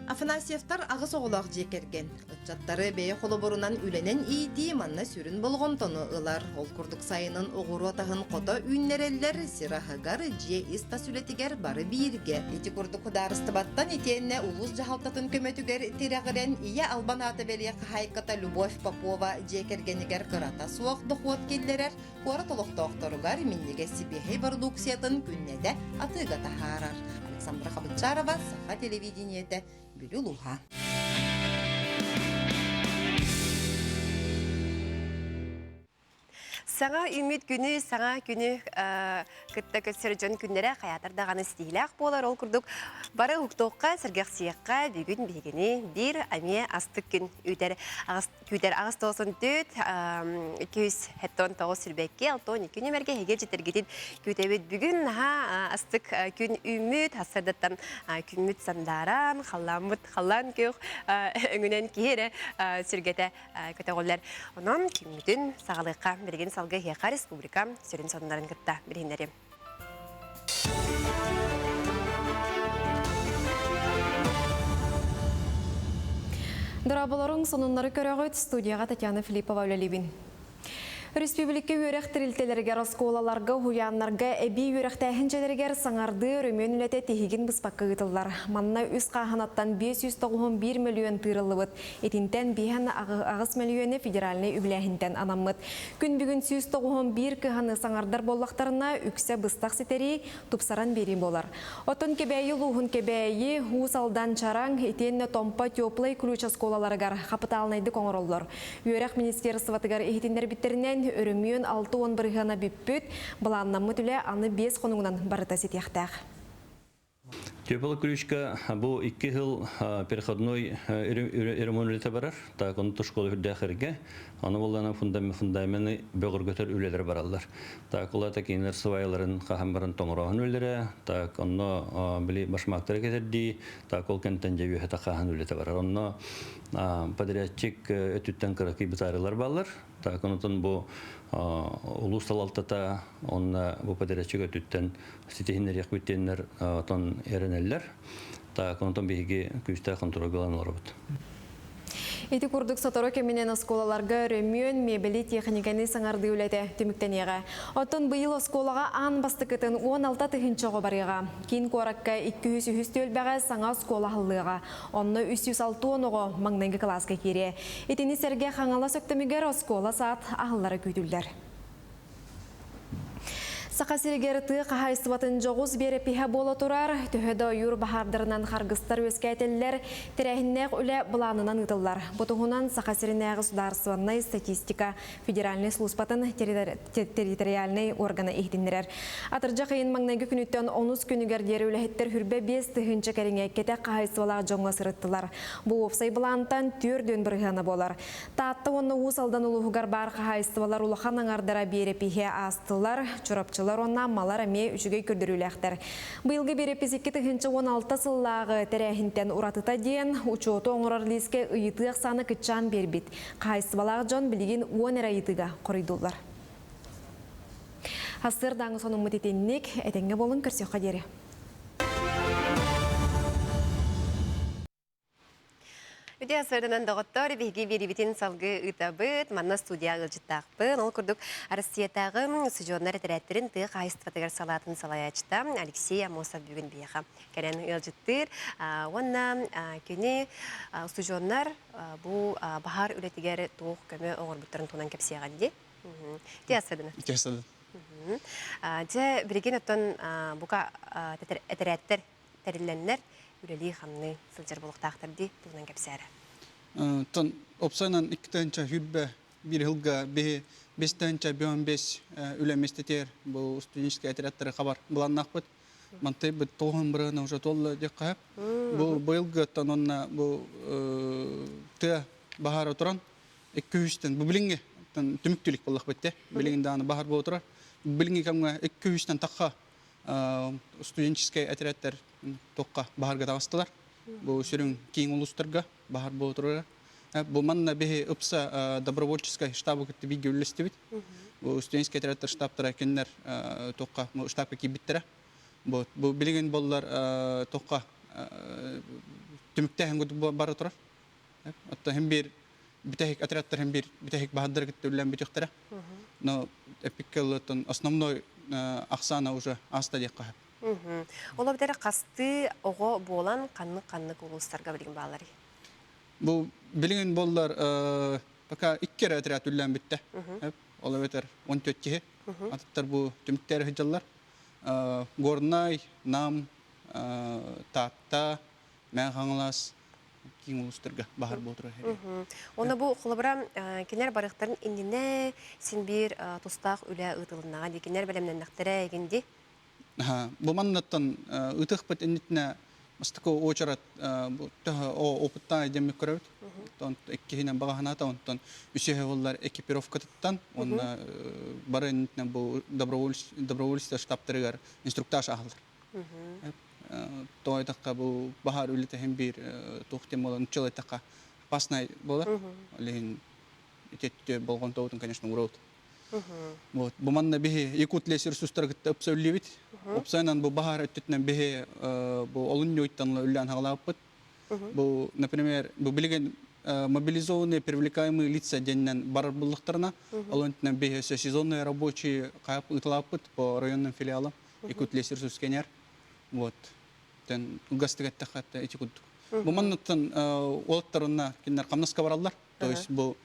Афанасьевтар аҕыс оҕолоох дьиэ кэргэн. Ыччаттары бэйэ холобурунан үлэнэн иитии манна сүрүн болҕомтону ылар. Ол курдук сайынын оҕуруот аһын хото үүннэрэллэр, сир аһыгар, дьиэ ис-тас үлэтигэр бары бииргэ. Ити курдук судаарыстыбаттан итиэннэ улуус дьаһалтатын көмөтүгэр тирэҕирэн Ийэ албан аата бэлиэ хаһаайката Любовь Попова дьиэ кэргэнигэр кырата суох дохуот киллэрэр, Куорат олохтоохторугар минньигэс сибиэһэй бородууксуйатын күннэтэ атыыга таһаарар. Александра Хабытчарова, Саха телевидениетэ, Бүлүү улууһа. Саҥа үүммүт күнү, саҥа күнү кытта көрсөр дьон күннэрэ хайаатар даҕаны ситиһиилээх буолар. Ол курдук бары уһуктуохха, сэргэхсийиэххэ бүгүн биһигини биир эмиэ астык күн үүтэр күүтэр аҕыс тоҕусон түөрт 279 сүрбэкки 62 нүмергэ эһиги дьиттэргитин күүтэбит. Бүгүн наһаа астык күн үүммүт, хассардаттан күммүт сандааран, халлааммыт халлаан күөх өҥүнэн киһи эрэ сүргэтэ көтөҕүллэр. Онон күммүтүн саҕалыахха, билигин салгыы эһиэхэ республика сүрүн сонуннарын кытта билиһиннэриэм. Дорооболоруҥ, сонуннары көрөҕүт, студияҕа Татьяна Филиппова үлэлиибин. Республика үөрэх тэрилтэлэригэр, оскуолаларга, уһуйааннарга эбии үөрэхтээһин дьиэлэригэр саҥардыы өрөмүөн үлэтэ тиһигин быспакка ыытыллар. Манна үс хааһынаттан 591 мөлүйүөн тыырыллыбыт. Итинтэн биһэн аҕыс мөлүйүөнэ федеральнай үбүлээһинтэн анаммыт. Күн бүгүн 191 кыһаны саҥардар буоллахтарына, үксэ быстах ситэрии, тупсаран биэрии буолар. Оттон Кэбээйи улууһун Кэбээйи, Уус Алдан Чараҥ, итиэннэ Томпо Теплай Ключ оскуолаларыгар хапытаалынайдык оҥороллор. Үөрэх министерствотыгар иһитиннэрбиттэринэн, өрөмүөн 60 бырыһыана бүппүт, былааннаммыт үлэ аны биэс хонугунан барыта ситиэхтээх. Теплый ключка бу икки сыл переходной ремонт үлэтэ барар. Так, ону школа үрдээх эргэ. Аны боллана фундаменты бөҕөргөтөр үлэлэр бараллар. Так, улата кинилэр сваяларын хаһан баран тоҥороһун үлэлэрэ. Так, онно били башмактары кетердии, так ол кэнтэн дьэ үөһэ тахааһын үлэтэ барар. Онно подрядчик өттүттэн кыракый бытаарылар баллар. Так, онутун бу улуус салалтата онно бу подрядчик өттүттэн ситиһиннэриэхпит диэннэр отон эрэнэллэр. Так, онтон биһиги күүстээх хонтуруолга ылан олоробут. Ити курдук сотору кэминэн оскуолаларга өрөмүөн, миэбэли, тиэхиньикэни саҥардыы үлэтэ түмүктэниэҕэ. Оттон быйыл оскуолаҕа аан бастакытын 16 тыһыынча оҕо барыаҕа. Киин куоракка 203 түөлбэҕэ саҥа оскуола аһыллыаҕа. Онно 360 оҕо маҥнайгы кылааска киириэ. Итини сэргэ Хаҥалас Өктөмүгэр оскуола-саад аһыллара күүтүллэр. Саха сиригэр тыа хаһаайыстыбатын дьоҕус биэрэпиһэ буола турар, төһө да ойуур баһаардарынан харгыстар үөскээтэллэр, тэрээһиннээх үлэ былаанынан ыытыллар. Бу туһунан Саха сиринээҕи судаарыстыбаннай статистика федеральнай службатын территориальнай органа иһитиннэрэр. Атырдьах ыйын маҥнайгы күнүттэн онус күнүгэр диэри үлэһиттэр хүрбэ 5 тыһыынча кэриҥэ кэтэх хаһаайыстыбалаах дьоҥҥо сырыттылар. Бу уопсай былаантан 4 бырыһыана буолар. Таатта уонна Уус Алдан улууһугар баар хаһаайыстыбалар улахан аҥардара биэрэпиһи аастылар, Чурапчылар уонна Аммалар эмиэ үчүгэй көрдөрүүлээхтэр. Быйылгы биэрэпис 2016 сыллааҕы тэрээһинтэн уратыта диэн, учуоту оҥорор лиискэ ыйытыы ахсаана кыччаан биэрбит. Хаһаайыстыбалаах дьон билигин уон эрэ ыйытыыга хоруйдууллар. Сарсыардааҥы сонуммут итинник, этэҥҥэ буолун көрсүөххэ диэри. Үтүө сырдынан доҕоттор, биһиги биэриибитин салгыы ыытабыт. Манна студия ыалдьыттаахпын. Ол курдук Россиятааҕы устудьуоннар этэрээттэрин тыа хаһаайыстыбатыгар салаатын салайааччыта Алексей Аммосов бүгүн биһиэхэ кэлэн ыалдьыттыыр. Уонна кини устудьуоннар бу баһаар үлэтигэр туох көмө оҥорбуттарын туһунан кэпсиэҕин дии. Үтүө сырдынан. Үтүө сырдынан. Дьэ, билигин оттон бука этэрээттэр тэриллэннэр үлэлии-хамныы сылдьар буолуохтаахтар дии туһунан кэпсээрэ. Тон опсайынан икки хүрбэ биир сылга биһи бестенча бөөн бес үлэ местетер бу студенческий отрядтары хабар быланнахпыт. Мантай бит тоғын бырыгына уже толла дек кахап. Бу быйылгыттан онна бу тыа баһара туран икки үстен бу билинги түмүктүлүк боллах битте. Билигин дааны баһар бу турар. Билинги камга икки үстен таққа студенческий отрядтар тоққа баһарга таҕыстылар. Бу сүрүн киин улуустарга баһар буолура. Бу манна биһи ыпса добровольческий штабы кытта бииргэ үллэстибит. Бу студенческий отрядтар штабтара кинилэр тоққа штабка киирбиттэрэ. Бу бу билигин боллар тоққа түмүктээһин бара турар. Оттон хим биир бүтэһик отрядтар хим биир бүтэһик баһардары кытта үллэн бүтүөхтэрэ. Но эпикке основной ахсаана уже ааста диэххэ сөп. Ол эбэтэр хастыы оҕо буолан ханнык-ханнык улуустарга билигин баалларый? Бу билигин боллар пока икки эрэ отряд үллэн бүттэ. Ол эбэтэр 14 киһи. Атыттар бу түмүктэр сылдьаллар. Горнай, Нам, Таатта, Мэҥэ Хаҥалас, Киин улуустарга баһар буолтура. Онно бу холобура кинилэр барыахтарын иннинэ син биир тустаах үлэ ыытылыннаҕа дии. Кинилэр бэлэмнэннэхтэрэ игин дии. Бу маннаттан ытыхпыт иннитинэ бастакы уочарат опыттаан деммик көрөбүт. Онтон иккиһинэн баҕаһаната, онтон үсүһэ боллар экипировкатыттан, уонна бары иннитинэ бу добровольство штабтарыгар инструктаж аһаллар. Тоойдохха бу баһаар үлэтэ биир туох тем болан нуччалайтахха опасный болар. Олиһин итетте болҕомтобутун, конечно, уроут. Вот. Бу манна биһи Якут лесресурстара кытта ыпса үллибит. Опсайынан бу баһаар өттүтүнэн биһи бу олунньуйттан үллээн хаҕалаабыппыт. Бу, например, бу билигин мобилизованные привлекаемые лица диэннэн барар буллахтарына, ол өттүнэн биһи өссө сезонные рабочие хайап ыыталааппыт по районным филиалам Якут лесресурс кенер. Вот. Тен гастык эттэххэ ити курдук. Бу манныттан уолаттарына кинилэр хамнаска бараллар. То есть бу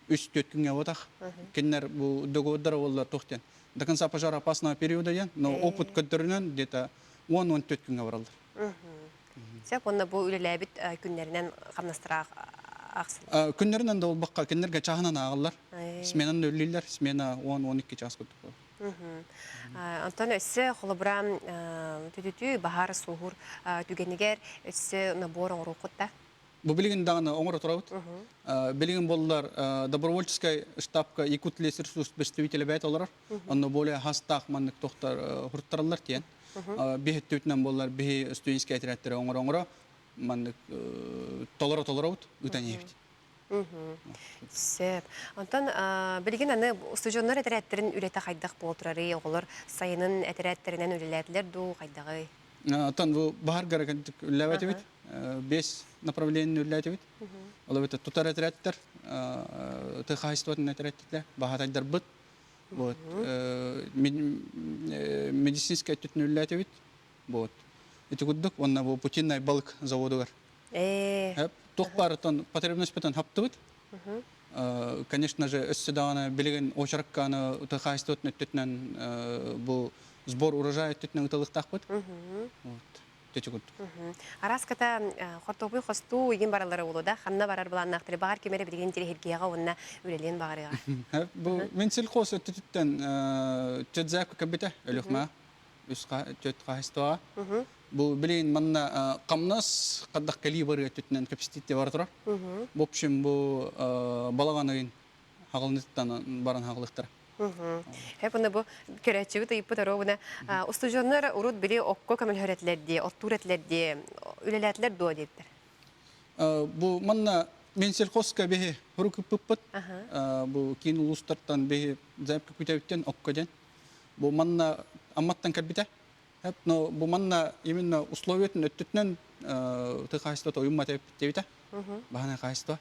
үс-төрт күҥҥэ буотах. Кинилэр бу договордара буоллар туох диэн до конца пожара опасного периода диэн, но опыт көрдөрүнэн где-то 10-14 күҥҥэ бараллар. Сөп, уонна бу үлэлээбит күннэринэн хамнастара аахсыллар. Күннэринэн да буолбакка, кинилэргэ чааһынан ааҕаллар. Сменаны да үлэлииллэр, смена 10-12 чаас курдук буолар. Онтон өссө холобура түтүтүү баһаар суоһуур түгэнигэр өссө набор оҥоруоххут да? Бу билигин даҕаны оҥоро турабыт. Билигин буоллар добровольческай штабка Якут лесресурс представителя бэйт олорор. Онно более хастаах маннык тохтар хуруттараллар тиэн. Биһи өттүтүнэн буоллар биһи студенческий отрядтары оҥоро-оҥоро маннык толоро-толоробут ыытан иһэбит. Сөп. Онтон билигин аны устудьуоннар этэрээттэрин үлэтэ хайдах буол турарый? Оҕолор сайынын этэрээттэринэн үлэлээтилэр дуу, хайдаҕый? Оттон бу баһар гаракантык үллээбэтибит. Бес направлениени үллээтибит. Ол эбэтэр тутар этэрээттэр, тыа хаһайыстыбатын этэрээттэр, баһаатайдарбыт. Вот. Медицинскэй өттүтүн үллээтибит. Вот. Ити курдук, уонна бу Путиннай балык заводугар. Туох баарытан потребностьпытын хаптыбыт. Конечно же, өссө даҕаны билигин очерканы тыа хаһайыстыбатын өттүтүнэн бу сбор урожай өттүтүнэн ытылыктаахпыт. Вот. Араската хортуопуй хостуу игин бараллара буолуо да ханна барар былааннаахтары баҕар ким эрэ билигин интириэһиргиэҕэ уонна үлэлиэн баҕарыаҕа. Бу мен сельхоз өттүтүттэн чөт кэбитэ Өлүөхмэ үс чөт хаһыстыаҕа. Бу билигин манна хамнас хаддах кэлии барыы өттүтүнэн кэпсэтиитте бара турар. В общем бу балаҕан ыйын хаҕылыныттан баран хаҕылыктара. Хэп уна бу көрөөччүбүт ыйыппыт оруобуна устудьуоннар урут били окко көмөлөһөр этилэр дии, оттуур этилэр дии, үлэлээтилэр дуо диэбиттэр. Бу манна Минсельхозка биһи хурук ыппыппыт. Бу киин улуустартан биһи заявка күтэбиттен окко ден. Бу манна Амматтан кэлбитэ. Но бу манна именно условиятын өттүтүнэн ты хаһайыстыбата уйуммат эбит Баһанай хаһайыстыба.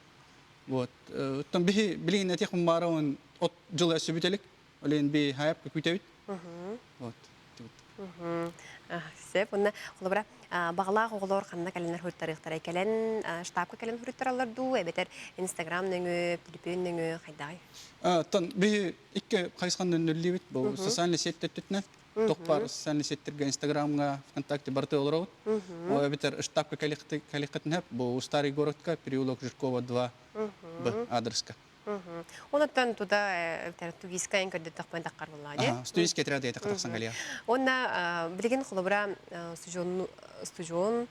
Вот. Оттон биһи билигин этих баарабын от жылы өссө Олен би хайап күтэбит. Вот. Сөп. Онна холобура бағалаах оҕолор ханна кэлэннэр хуруттарыахтарай кэлэн штабка кэлэн хуруттараллар дуу эбэтэр Инстаграм нөҥүө, төлөпүөн нөҥүө хайдаҕай? Оттон биһи икки хайысханан нөллүүбүт. Бу социальный сеть төттүтүнэн. Туох баар социальный сеттерге Инстаграмга, ВКонтакте барыта олоробут. Ол эбэтэр штабка кэлиэххитин бу Старый городка, переулок Жиркова 2 Б адреска. Онуттан туда тугиска эн көрдөттөхпүн таххар буоллаҕа дии. Студенческий отряд диэти тахсан кэлиэ. Уонна билигин холобура студион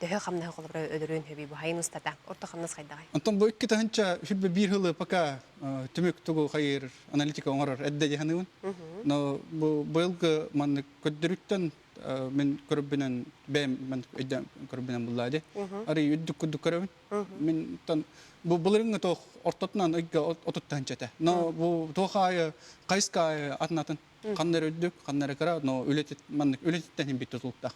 төһө хамнаһы холобура өлөрүөн хөбүй бу хайын устата орто хамнас хайдаҕай? Онтон бу икки тыһынча сүрбэ биир сылы пока түмүк тугу хайыр аналитика оҥорор эдде дьаһаныбын. Но бу быйылгы маннык көрдөрүттэн мен көрбүнэн бэйэм мен өйдөөн көрбүнэн буллаа ди. Арый үрдүк курдук көрөбүн. Мин тон бу былырыҥҥы туох ортотунан ыйга отут тыһынча этэ. Но бу туох аайы хайыска аайы атын атын ханна эрэ үрдүк, ханна эрэ кыра, но үлэтит маннык үлэтиттэн иһин бит тутулуктаах.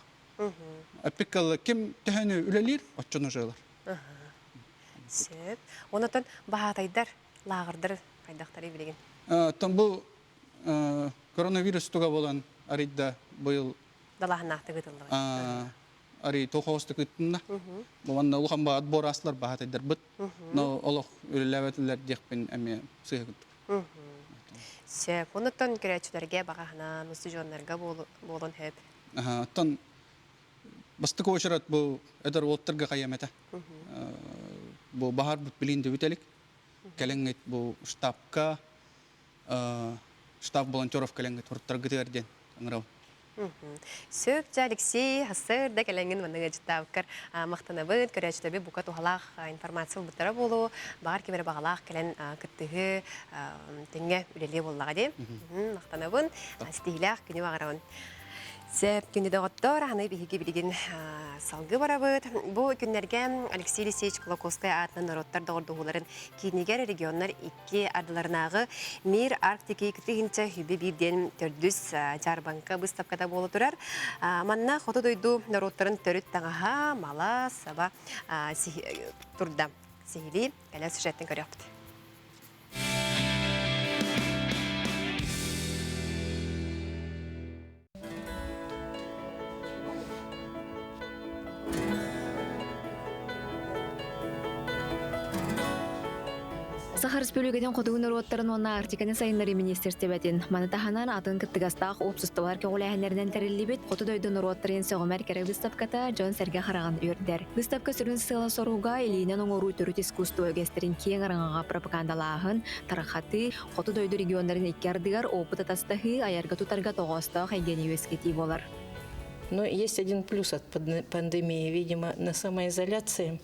Эппиккэ ким төһөнү үлэлиир, оччону жыылар. Сөп. Онотон баһаатайдар, лааҕырдар хайдахтарый билигин? Тон бу коронавирус туга болан арыйда быйыл далааһыннаахтык ыытыллыбыт. Арый тохоостук ыыттынна. Уонна улахан ба отбор аслар баһаатайдарбыт. Но олох үлэлээбэтилэр диэхпин эмиэ сыыһа курдук. Сөп. Онуттан көрөөччүлэргэ баҕаһынан, устудьуоннарга буолуон сөп. Оттон Бастакы уочарат бу эдэр уолаттарга хайыам этэ. Бу баһарбыт билин дөбүтэлик. Кэлэҥҥит бу штабка штаб волонтеров кэлэҥҥит хуруттаргытыгар диэн ыҥырабын. Сөп, дьэ, Алексей, сыр да кэлэҥҥин маннык ыалдьыттаабыккар махтанабыт, көрөөччүлэрбит бука туһалаах информация ылбыттара буолуо, баҕар ким эрэ баҕалаах кэлэн кыттыһыы тэҥҥэ үлэлиэ буоллаҕа дии. Махтанабын, ситиһиилээх күнү баҕарабын. Сөп, күндү доҕоттор, аны биһиги билигин салгыы барабыт. Бу күннэргэ Алексей Алексеевич Кулаковскай аатынан норуоттар доҕордоһууларын киинигэр регионнар икки ардыларынааҕы Мир Арктики тыһыынча үбү биир диэн төрдүс дьаарбаҥка быыстапката буола турар. Манна хоту дойду норуоттарын төрүт таҥаһа, мала, саба турда. Сиһилии кэлэр сюжеттэн көрүөхпүт. Саха Республикатын хотугу норуоттарын уонна Арктиканы сайыннарыы министерствотын маны таһынан атын кыттыгастаах уопсастыбалар көҕүлээһиннэринэн тэриллибит Хоту дойду норуоттарын сөҕүмэр кэрэ выставката дьон-сэргэ хараҕын үөрдэр. Выставка сүрүн сыала-соруга илиинэн оҥоруу төрүт искусство үгэстэрин киэҥ араҥаҕа пропагандалааһын, тарҕатыы, Хоту дойду регионнарын икки ардыгар опыт атастаһыы, айарга-тутарга тоҕоостоох эйгэни үөскэтии буолар. Но есть один плюс от пандемии. Видимо, на самоизоляции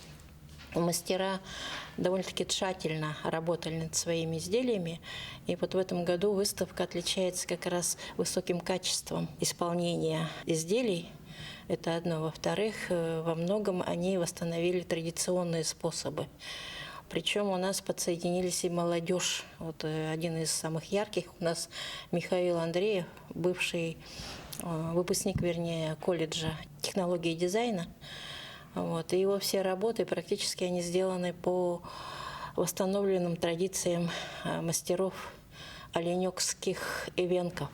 мастера довольно-таки тщательно работали над своими изделиями. И вот в этом году выставка отличается как раз высоким качеством исполнения изделий. Это одно. Во-вторых, во многом они восстановили традиционные способы. Причем у нас подсоединились и молодежь. Вот один из самых ярких у нас Михаил Андреев, бывший выпускник, вернее, колледжа технологии и дизайна. Вот. И его все работы практически они сделаны по восстановленным традициям мастеров оленекских эвенков.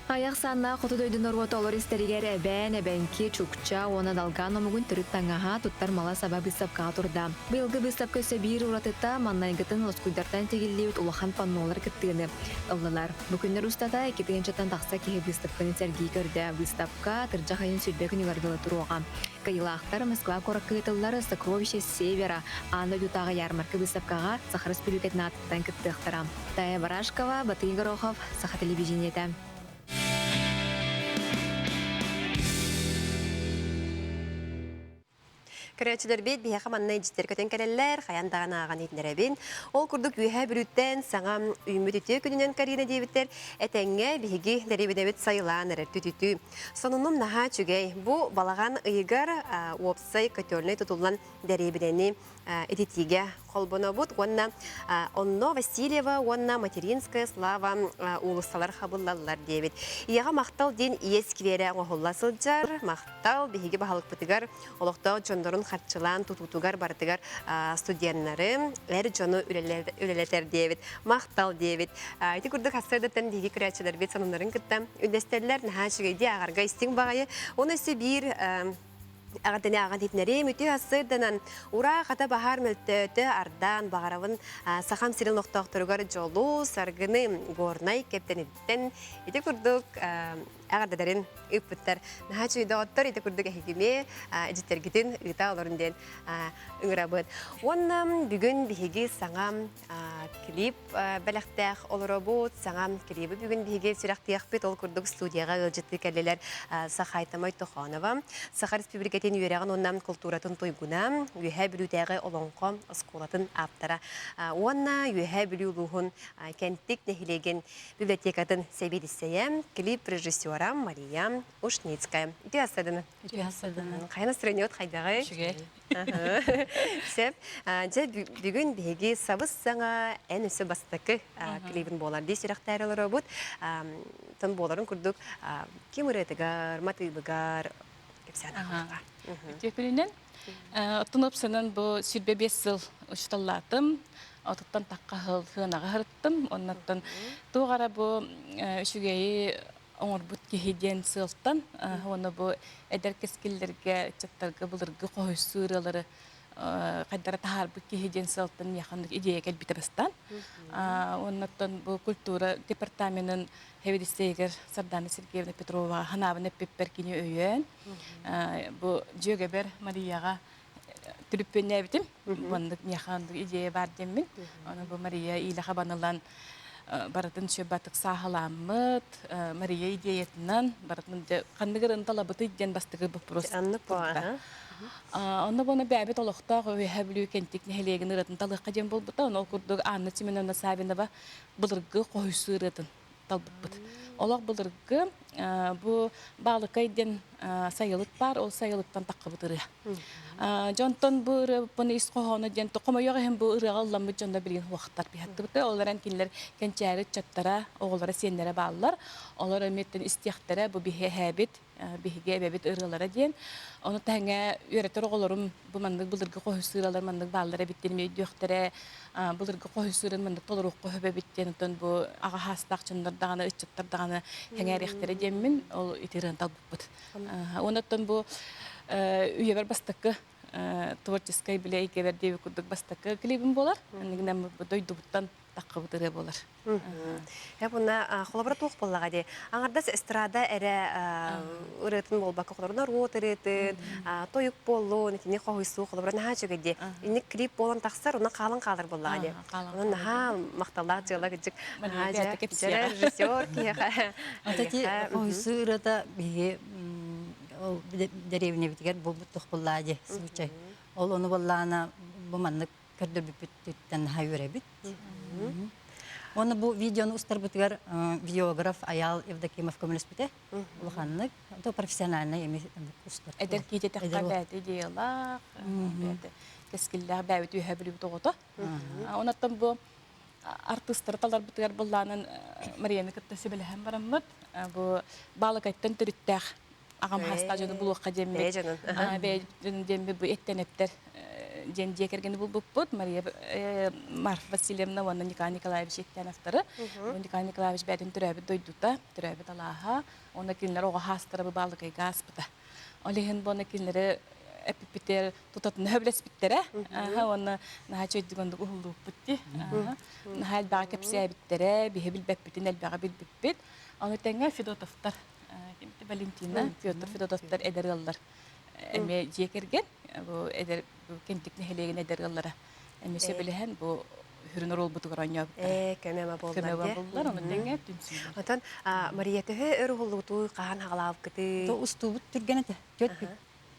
Аяқ санна хоту дойду норуота олор истэригэр эбээн, эбэҥки, чукча уонна далгаан омугун төрүт таҥаһа туттар мала саба быыстапкаҕа турда. Быйылгы быыстапка өссө биир уратыта маннайгытын лоскуйдартан тигиллибит улахан паннолар кыттыыны ыллылар. Бу күннэр устата 2 тыһыынчаттан тахса киһи быыстапканы сэргии көрдө. Быыстапка атырдьах айын 20 күнүгэр дылы туруоҕа. Кыайыылаахтар Москва куоракка ыытыллар «Сокровища Севера» аан дойдутааҕы ярмарка быыстапкаҕа Саха Республикатын аатыттан кыттыахтара. Тая Барашкова, Батый Горохов, Саха телевидениетэ. Көрөөччүлэрбит биһиэхэ манна илдьиттэр көтөн кэлэллэр, хайан даҕаны ааҕан иһитиннэрэбин. Ол курдук Үөһээ Бүлүүттэн саҥа үүммүт үтүө күнүнэн Карина диэбиттэр, этэҥҥэ биһиги дэриэбинэбит сайылаан эрэр түтүтүү. Сонунум наһаа үчүгэй. Бу балаҕан ыйыгар уопсай котельнай тутуллан дэриэбинэни ититиигэ холбонобут уонна онно Васильева уонна Материнская слава уулуссалар хабыллаллар диэбит. Ийэҕэ махтал диэн ийэ скверэ оҥоһулла сылдьар. Махтал биһиги баһылыкпытыгар олохтоох дьоннорун харчылаан тутуутугар барытыгар студеннары, эр дьону үлэлэтэр диэбит. Махтал диэбит. Ити курдук сарсыардаттан биһиги көрөөччүлэрбит сонуннарын кытта үллэстэллэр. Наһаа үчүгэйдии ааҕарга истиҥ баҕайы. Оны өссө биир Эҕэрдэни ааҕан иһитиннэриим үтүө сарсыарданан ураа хата баһаар мөлтөөтө ардаан баҕарабын Сахам сирин олохтоохторугар дьолу, саргыны Горнай Кэптэниттэн ити курдук эҕэрдэлэрин ыыппыттар. Наһаа үчүгэй доҕоттор ити курдук эһигини эдьиттэргитин ыыта олорун диэн ыҥырабыт. Уонна бүгүн биһиги саҥа клип бэлэхтээх олоробут. Саҥа клиби бүгүн биһиги сүрэхтиэхпит. Ол курдук студияҕа ыалдьыттыы кэллилэр Сахайтамай Тохонова, Саха Республикатын үөрэҕин уонна култууратын туйгуна, Үөһээ Бүлүүтээҕи Олоҥхо оскуолатын ааптара уонна Үөһээ Бүлүү улууһун Кэнтик нэһилиэгин библиотекатын сэбиэдиссэйэ, клип режиссера Мария Ушницкая. Үтүө астадыны. Үтүө астадыны. Хайа настроениет хайдаҕый? Үчүгэй. Сөп. Дьэ, бүгүн биһиги сабыс саҥа эн өссө бастакы клибин буолар дии сүрэхтээри олоробут. Тон буоларын курдук ким ырыатыгар, матыыбыгар кэпсээн аҕаллаҕа. Үтүө күнүнэн. Оттон ыпсанан бу 25 сыл учуталлаатым. Отуттан тахха сыл сыанаҕа сырыттым. Оннуттан туох эрэ бу үчүгэйи оҥорбут киһи диэн сыалтан уонна бу эдэр кэскиллэргэ ыччаттарга былыргы хоһуйсуу ырыалары хайдара таһаарбыт киһи диэн сыалтан миэхэ идея кэлбитэ бастаан. Оннуттан бу культура департаменын хэбидиссэйигэр Сардана Сергеевна Петрова ханаабын эппиппэр кини өйөөн бу дьүөгэбэр Марияҕа түлүппүөннээбитим. Маннык миэхэ оннук идея баар диэммин. Ону бу Мария иилэхэ банылан барытын сүбатык сааһылааммыт, Мария идеятынан барытын ханнык ырын талабытый диэн бастакы вопрос. Аннык турда. Онно буона бэйэбит олохтоох Үөһээ Бүлүү Кэнтик нэһилиэгин ырыатын талыахха диэн буолбута. Онон ол курдук Анна Семеновна Савинова былыргы хоһуйсуу ырыатын талбыппыт. Олох былыргы бу Баалыкай диэн сайылык баар, ол сайылыктан таххыбыт ырыа. Дьонтон бу ырыабыппын ис хоһооно диэн хомойуох иһин бу ырыаҕа ылламмыт дьонно билигин хуохтар биһаттыбыта. Ол эрэн кинилэр кэнчээри ыччаттара, оҕолоро, сиэннэрэ бааллар. Олор эмиэттэн истиэхтэрэ бу биһи эһээбит биһиги эбэбит ырыалара диэн. Ону тэҥэ үөрэтэр оҕолорум бу маннык былыргы хоһуйсууралар маннык бааллар эбит диэн өйдүөхтэрэ, былыргы хоһуйсуурын маннык толоруохха сөп эбит диэн оттон бу аҕа хаастаах дьоннор даҕаны, ыччаттар даҕаны сэҥээриэхтэрэ диэммин ол ити ырыаны талбыппыт. Уонна оттон бу үйэбэр бастакы творческай билэ эйгэбэр диэбит курдук бастакы клибим буолар. Иннигинэн дойдубуттан таххыбыт ырыа буолар. Э буна холобура туох буоллаҕа дии. Аҥардас эстрада эрэ ырыатын буолбакка холобура норуот ырыатын, тойук буоллун, итини хоһуйсуу холобура наһаа үчүгэй дии. Инник клип буолан тахсар, онон хаалан хаалар буоллаҕа дии. Онон наһаа махталлаах дьыала кырдьык. Наһаа дьэ режиссер киһиэхэ. Ати хоһуйсуу ырыата биһиги ол дэриэбинэбитигэр буолбут туох буоллаа дии случай. Ол ону буоллаҕына бу маннык көрдөрбүппүттэн наһаа үөрэбит. Уонна бу видеону устарбытыгар видеограф Аял Евдокимов көмөлөспүтэ улаханнык. То профессиональный эми устар. Эдэр киһи тэххэ бэйэтэ идеялаах, бэйэтэ кэскиллээх бэйэбит үөһэ бүлүүбүт оҕото. Онон бу артыыстары таларбытыгар былаанын Марияны кытта сүбэлэһэн бараммыт. Бу Баалыкайтан төрүттээх аҕам хаста дьону булуохха диэммит. Бэйэ дьонун. Бэйэ дьонун диэммит бу эттэн-эттэр диэн дьиэ кэргэни булбуппут. Мария Марфа Васильевна уонна Николай Николаевич Еттеновтары. Николай Николаевич бэйэтин төрөөбүт дойдута, төрөөбүт алааһа. Уонна кинилэр оҕо хаастара бу Баалыкайга ааспыта. Ол иһин буона кинилэри эппиппитигэр тутатына сөбүлэспиттэрэ. Уонна наһаа үчүгэйдик оннук уһуллубуппут дии. Наһаа элбэҕи кэпсээбиттэрэ, биһи билбэппитин элбэҕи билбиппит. Ону тэҥэ Федотовтар Валентина, Петр Федотовтар эдэр ыаллар эмиэ дьиэ кэргэн, бу эдэр Кэнтик нэһилиэгин эдэр ыаллара эмиэ сөбүлэһэн бу сүрүн оруолбутугар оонньообуттара. Ээ, көмө буоллар. Көмө буоллар, ону тэҥэ түмсүүлэр. Онтон Мария төһө өр уһуллубутуй, хаһан хаҕалаабыккытый? То устуубут түргэн этэ. Түөрт күн.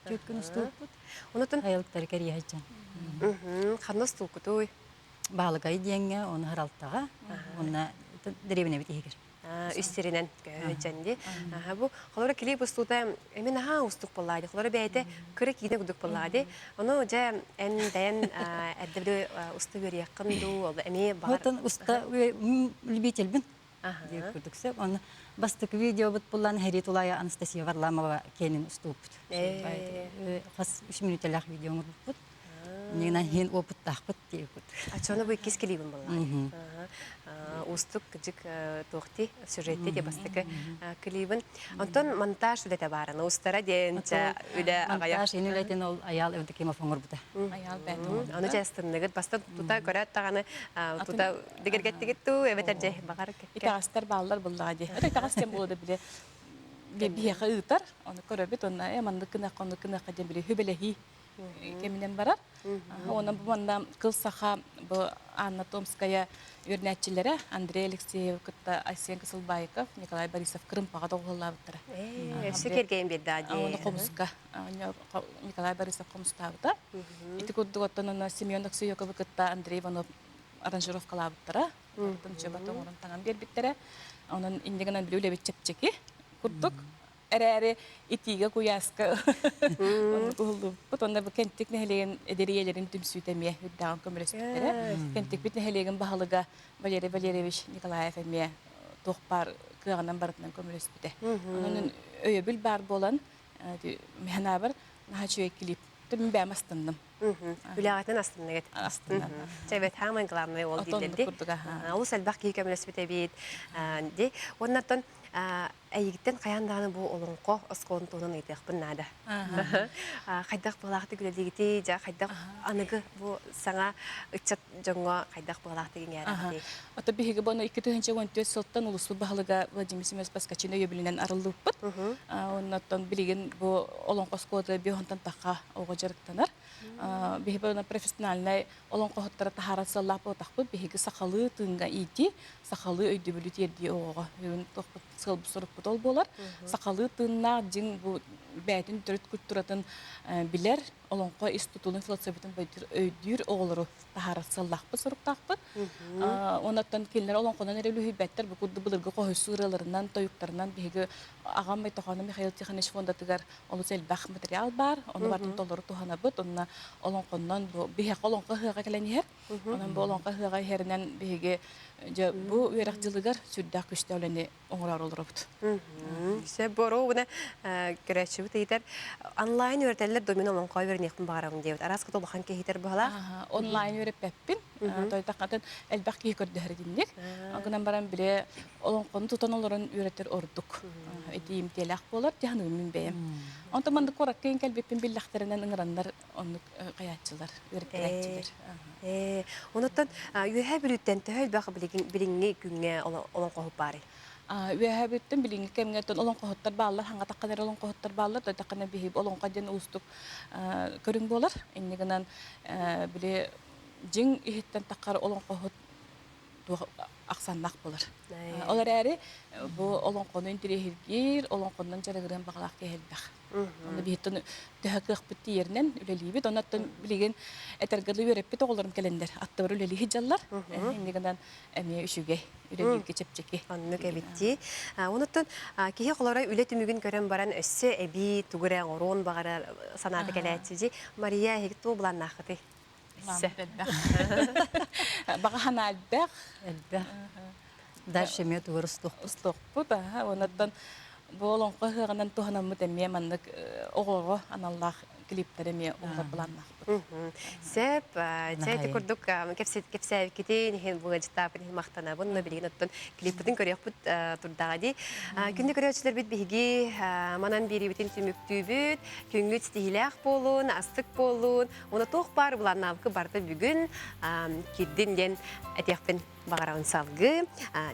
Түөрт күн устуубут. Онутун айылыктары кэрийэ сылдьан. Ханна устууккутуй? Баалыкай диэҥҥэ, оны Харалтаҕа, уонна дэриэбинэбит иһигэр. Үс сиринэн көһө дии. Бу холоро клип устуута эми наһаа устук буоллаа дии. Холоро бэйэтэ кыра киинэ курдук буоллаа дии. Ону дьэ эн бэйэн эрдэ били уста үөрүйэххин дуу, ол эмиэ баҕар Отон уста любительбин диир курдук сөп. Оны бастакы видеобут буллан Хәрит Улая Анастасия Варламова кенин устууппут. Хас үс мүнүүтэлээх видео оҥорбуппут. Нигинан хин опыттаахпыт диэбит. Аччону бу иккис клибин буолла. Уустук кыдьык туохти сюжетти де бастакы клибин. Онтон монтаж үлэтэ баарана устара диэн үлэ аҕайах. Монтаж ини үлэтин ол Аял Евдокимов оҥорбута. Аял бэйэтин Ону дьэ бастан тута көрөөт даҕаны тута дигэргэттигит туу эбэтэр дьэ баҕар Итэҕэстэр бааллар буллаҕа дии. Итэҕэс диэн буолуо да били биһиэхэ ыытар, ону көрөбүт, онно э маннык гыныахха, оннук гыныахха диэн били хүбэлэһии кэминэн барар. Онон бу манна Кыл Саха бу Анна Томская үөрэнээччилэрэ Андрей Алексеев кытта Айсен Кысылбаиков, Николай Борисов кырымпаҕа доҕуһуоллаабыттара. Өссө кэргэйин биэрдэ дии. Оны хомуска Николай Борисов хомустаабыта. Ити курдук оттон онно Семен Оксуековы кытта Андрей Иванов аранжировкалаабыттара. Чөбөтө оҥорон таҥан биэрбиттэрэ. Онон инньэ гынан били үлэбит чэпчэки курдук эрээри итиигэ куйааска оннук уһуллубуппут. Онно бу Кэнтик нэһилиэгин эдэр ийэлэрин түмсүүтэ эмиэ үрдээҕин көмөлөспүттэрэ. Кэнтикпит нэһилиэгин баһылыга Валерий Валерьевич Николаев эмиэ туох баар кыаҕынан барытынан көмөлөспүтэ. Онон өйөбүл баар буолан, миһанаабар наһаа үчүгэй клип. Мин бэйэм астынным. Үлэҕитинэн астынныгыт. Астыннан. Чэ, самый главный ол Отон дииллэрди. курдук аха. Олус элбэх киһи көмөлөспүт эбит. Ди. Уоннаттан Эйигиттэн хайаан даҕаны бу олоҥхо оскуолатын туһунан ыйытыахпын наада. Хайдах быһалаахтык үлэлиигитий, дьэ хайдах аныгы бу саҥа ыччат дьоҥҥо хайдах быһалаахтык иҥээрэҕитий? Ото биһиги бону 2014 сылтан улуспут баһылыга Владимир Семенович Поскачин өйөбүлүнэн арыллыбыппыт. Оннуттан билигин бу олоҥхо оскуолата биһонтон тахха оҕо дьарыктанар. Биһиги бону профессиональнай олоҥхоһуттара таһаарар сыаллаах буолтахпыт. Биһиги сахалыы тыынга иитии, сахалыы өйдөбүлү тиэрдии оҕоҕо бүгүн туохпут сыалбыт сорукпут ол буолар. Сахалыы тыыннаах дьиҥ бу бэйэтин төрүт культуратын билэр, олоҥхо ис тутулун философиятын өйдүүр оҕолору таһаарар сыаллаахпыт, соруктаахпыт. Онон кинилэр олоҥхонон эрэ үлүһүйбэттэр, бу курдук былыргы хоһуйсуу ырыаларынан, тойуктарынан биһиги аҕам Мойтохоно Михаил Тихонович фондатыгар олус элбэх материал баар, ону барытын толору туһанабыт. Онно олоҥхоннон бу биһиэхэ олоҥхо ыһыаҕа кэлэн иһэр. Онон бу олоҥхо ыһыаҕа иһэринэн биһиги дьэ бу үөрэх дьылыгар сүрдээх күчтээх үлэни оҥорор олоробут. Сөп боро уна көрөөччүбүт ыйытар онлайн үөрэтэллэр домин олоҥхо үөрэниэхпин баҕарабын диэбит. Араас кыта улахан киһитэр быһалаах. Онлайн үөрэппэппин. Тойтахатын элбэх киһи көрдөһөр итинник. Гынан баран биле олоҥхону тутан олорон үөрэтэр ордук. Итиимтиэлээх буолар дьаһаныым мин бэйэм. Онтон маннык куоракка кэлбиппин биллэхтэринэн ыҥыраннар оннук хайааччылар, үөрэттэрээччилэр. Онуттан Үөһээ Бүлүүттэн төһө элбэх билиҥҥи күҥҥэ олоҥхоһут баарый? Үөһээ Бүлүүттэн билиҥҥи кэмҥэ олоҥхоһуттар бааллар, хаҥатаххына эрэ олоҥхоһуттар бааллар, тойтаххына биһиги олоҥхо диэн уустук көрүҥ буолар. Инньэ гынан били дьиҥ иһиттэн таххар олоҥхоһут туох ахсааннаах буолар. Ол эрээри бу олоҥхону интэриэһиргиир, олоҥхоннон дьарыгырыан баҕалаах киһи элбэх. Онно биһиттэн төһө кыахпыт тиийэринэн үлэлиибит. Онон билигин этэргэ дылы үөрэппит оҕолорум кэлэннэр аттыбар үлэлии сылдьаллар. Инньэ гынан эмиэ үчүгэй, үлэлииргэ чэпчэки. Оннук эбиттии. Онуттан киһи холоро үлэ түмүгүн көрөн баран өссө эбии тугу эрэ оҥоруон баҕарар санаата кэлээччи дии. Мария, эһиги туох былааннааххытый? Элбэх. Баҕа санаа элбэх. Элбэх. Дальше эмиэ тугу устуохпут. Устуохпут. Онуттан бу олоҥхо ыһыаҕынан туһанаммыт эмиэ маннык оҕоҕо аналлаах клиптэр эмиэ уһулар былааннаахпыт. Сөп, чэ ити курдук кэпсээбиккитин иһин бу ыалдьыттаабытын иһин махтанабын. Но билигин оттон клиппытын көрүөхпүт турдаҕа дии. Күндү көрөөччүлэрбит биһиги манан биэриибитин түмүктүүбүт. Күҥҥүт ситиһиилээх буолун, астык буолун. Уонна туох баар былааннаабыкы барыта бүгүн киирдин диэн этиэхпин баҕарабын салгыы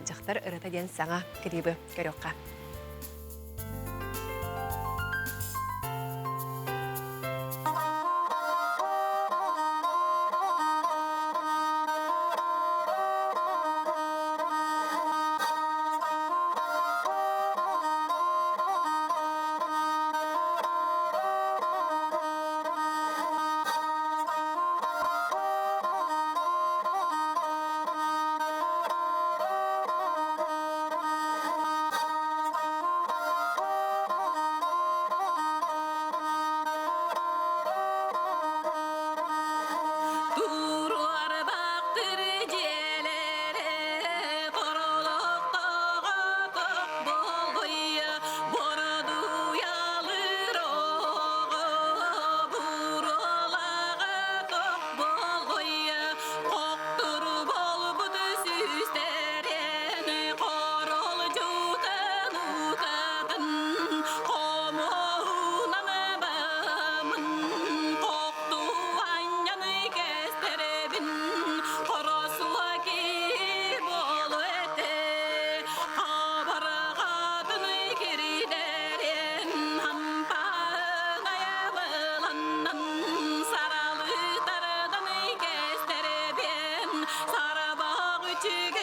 дьахтар ырата диэн саҥа клибы көрүөххэ. Туруорбахтыр дьиэлэри Хоролохтоҕо тох болҕойо Бородуйалыыр оҕо Буруолаҕа тох болҕойо Хохтур болбут сүүстэрин Хоролдьутан утатын Хомуһунан бамын Хохту анньан кэстэрэбин Хоросула киһи буолу этэ Хабарҕатын кирдэрин Хампаһын айабыланнан Саралыы тардан кэстэрэбин Сарабах үчүгэй.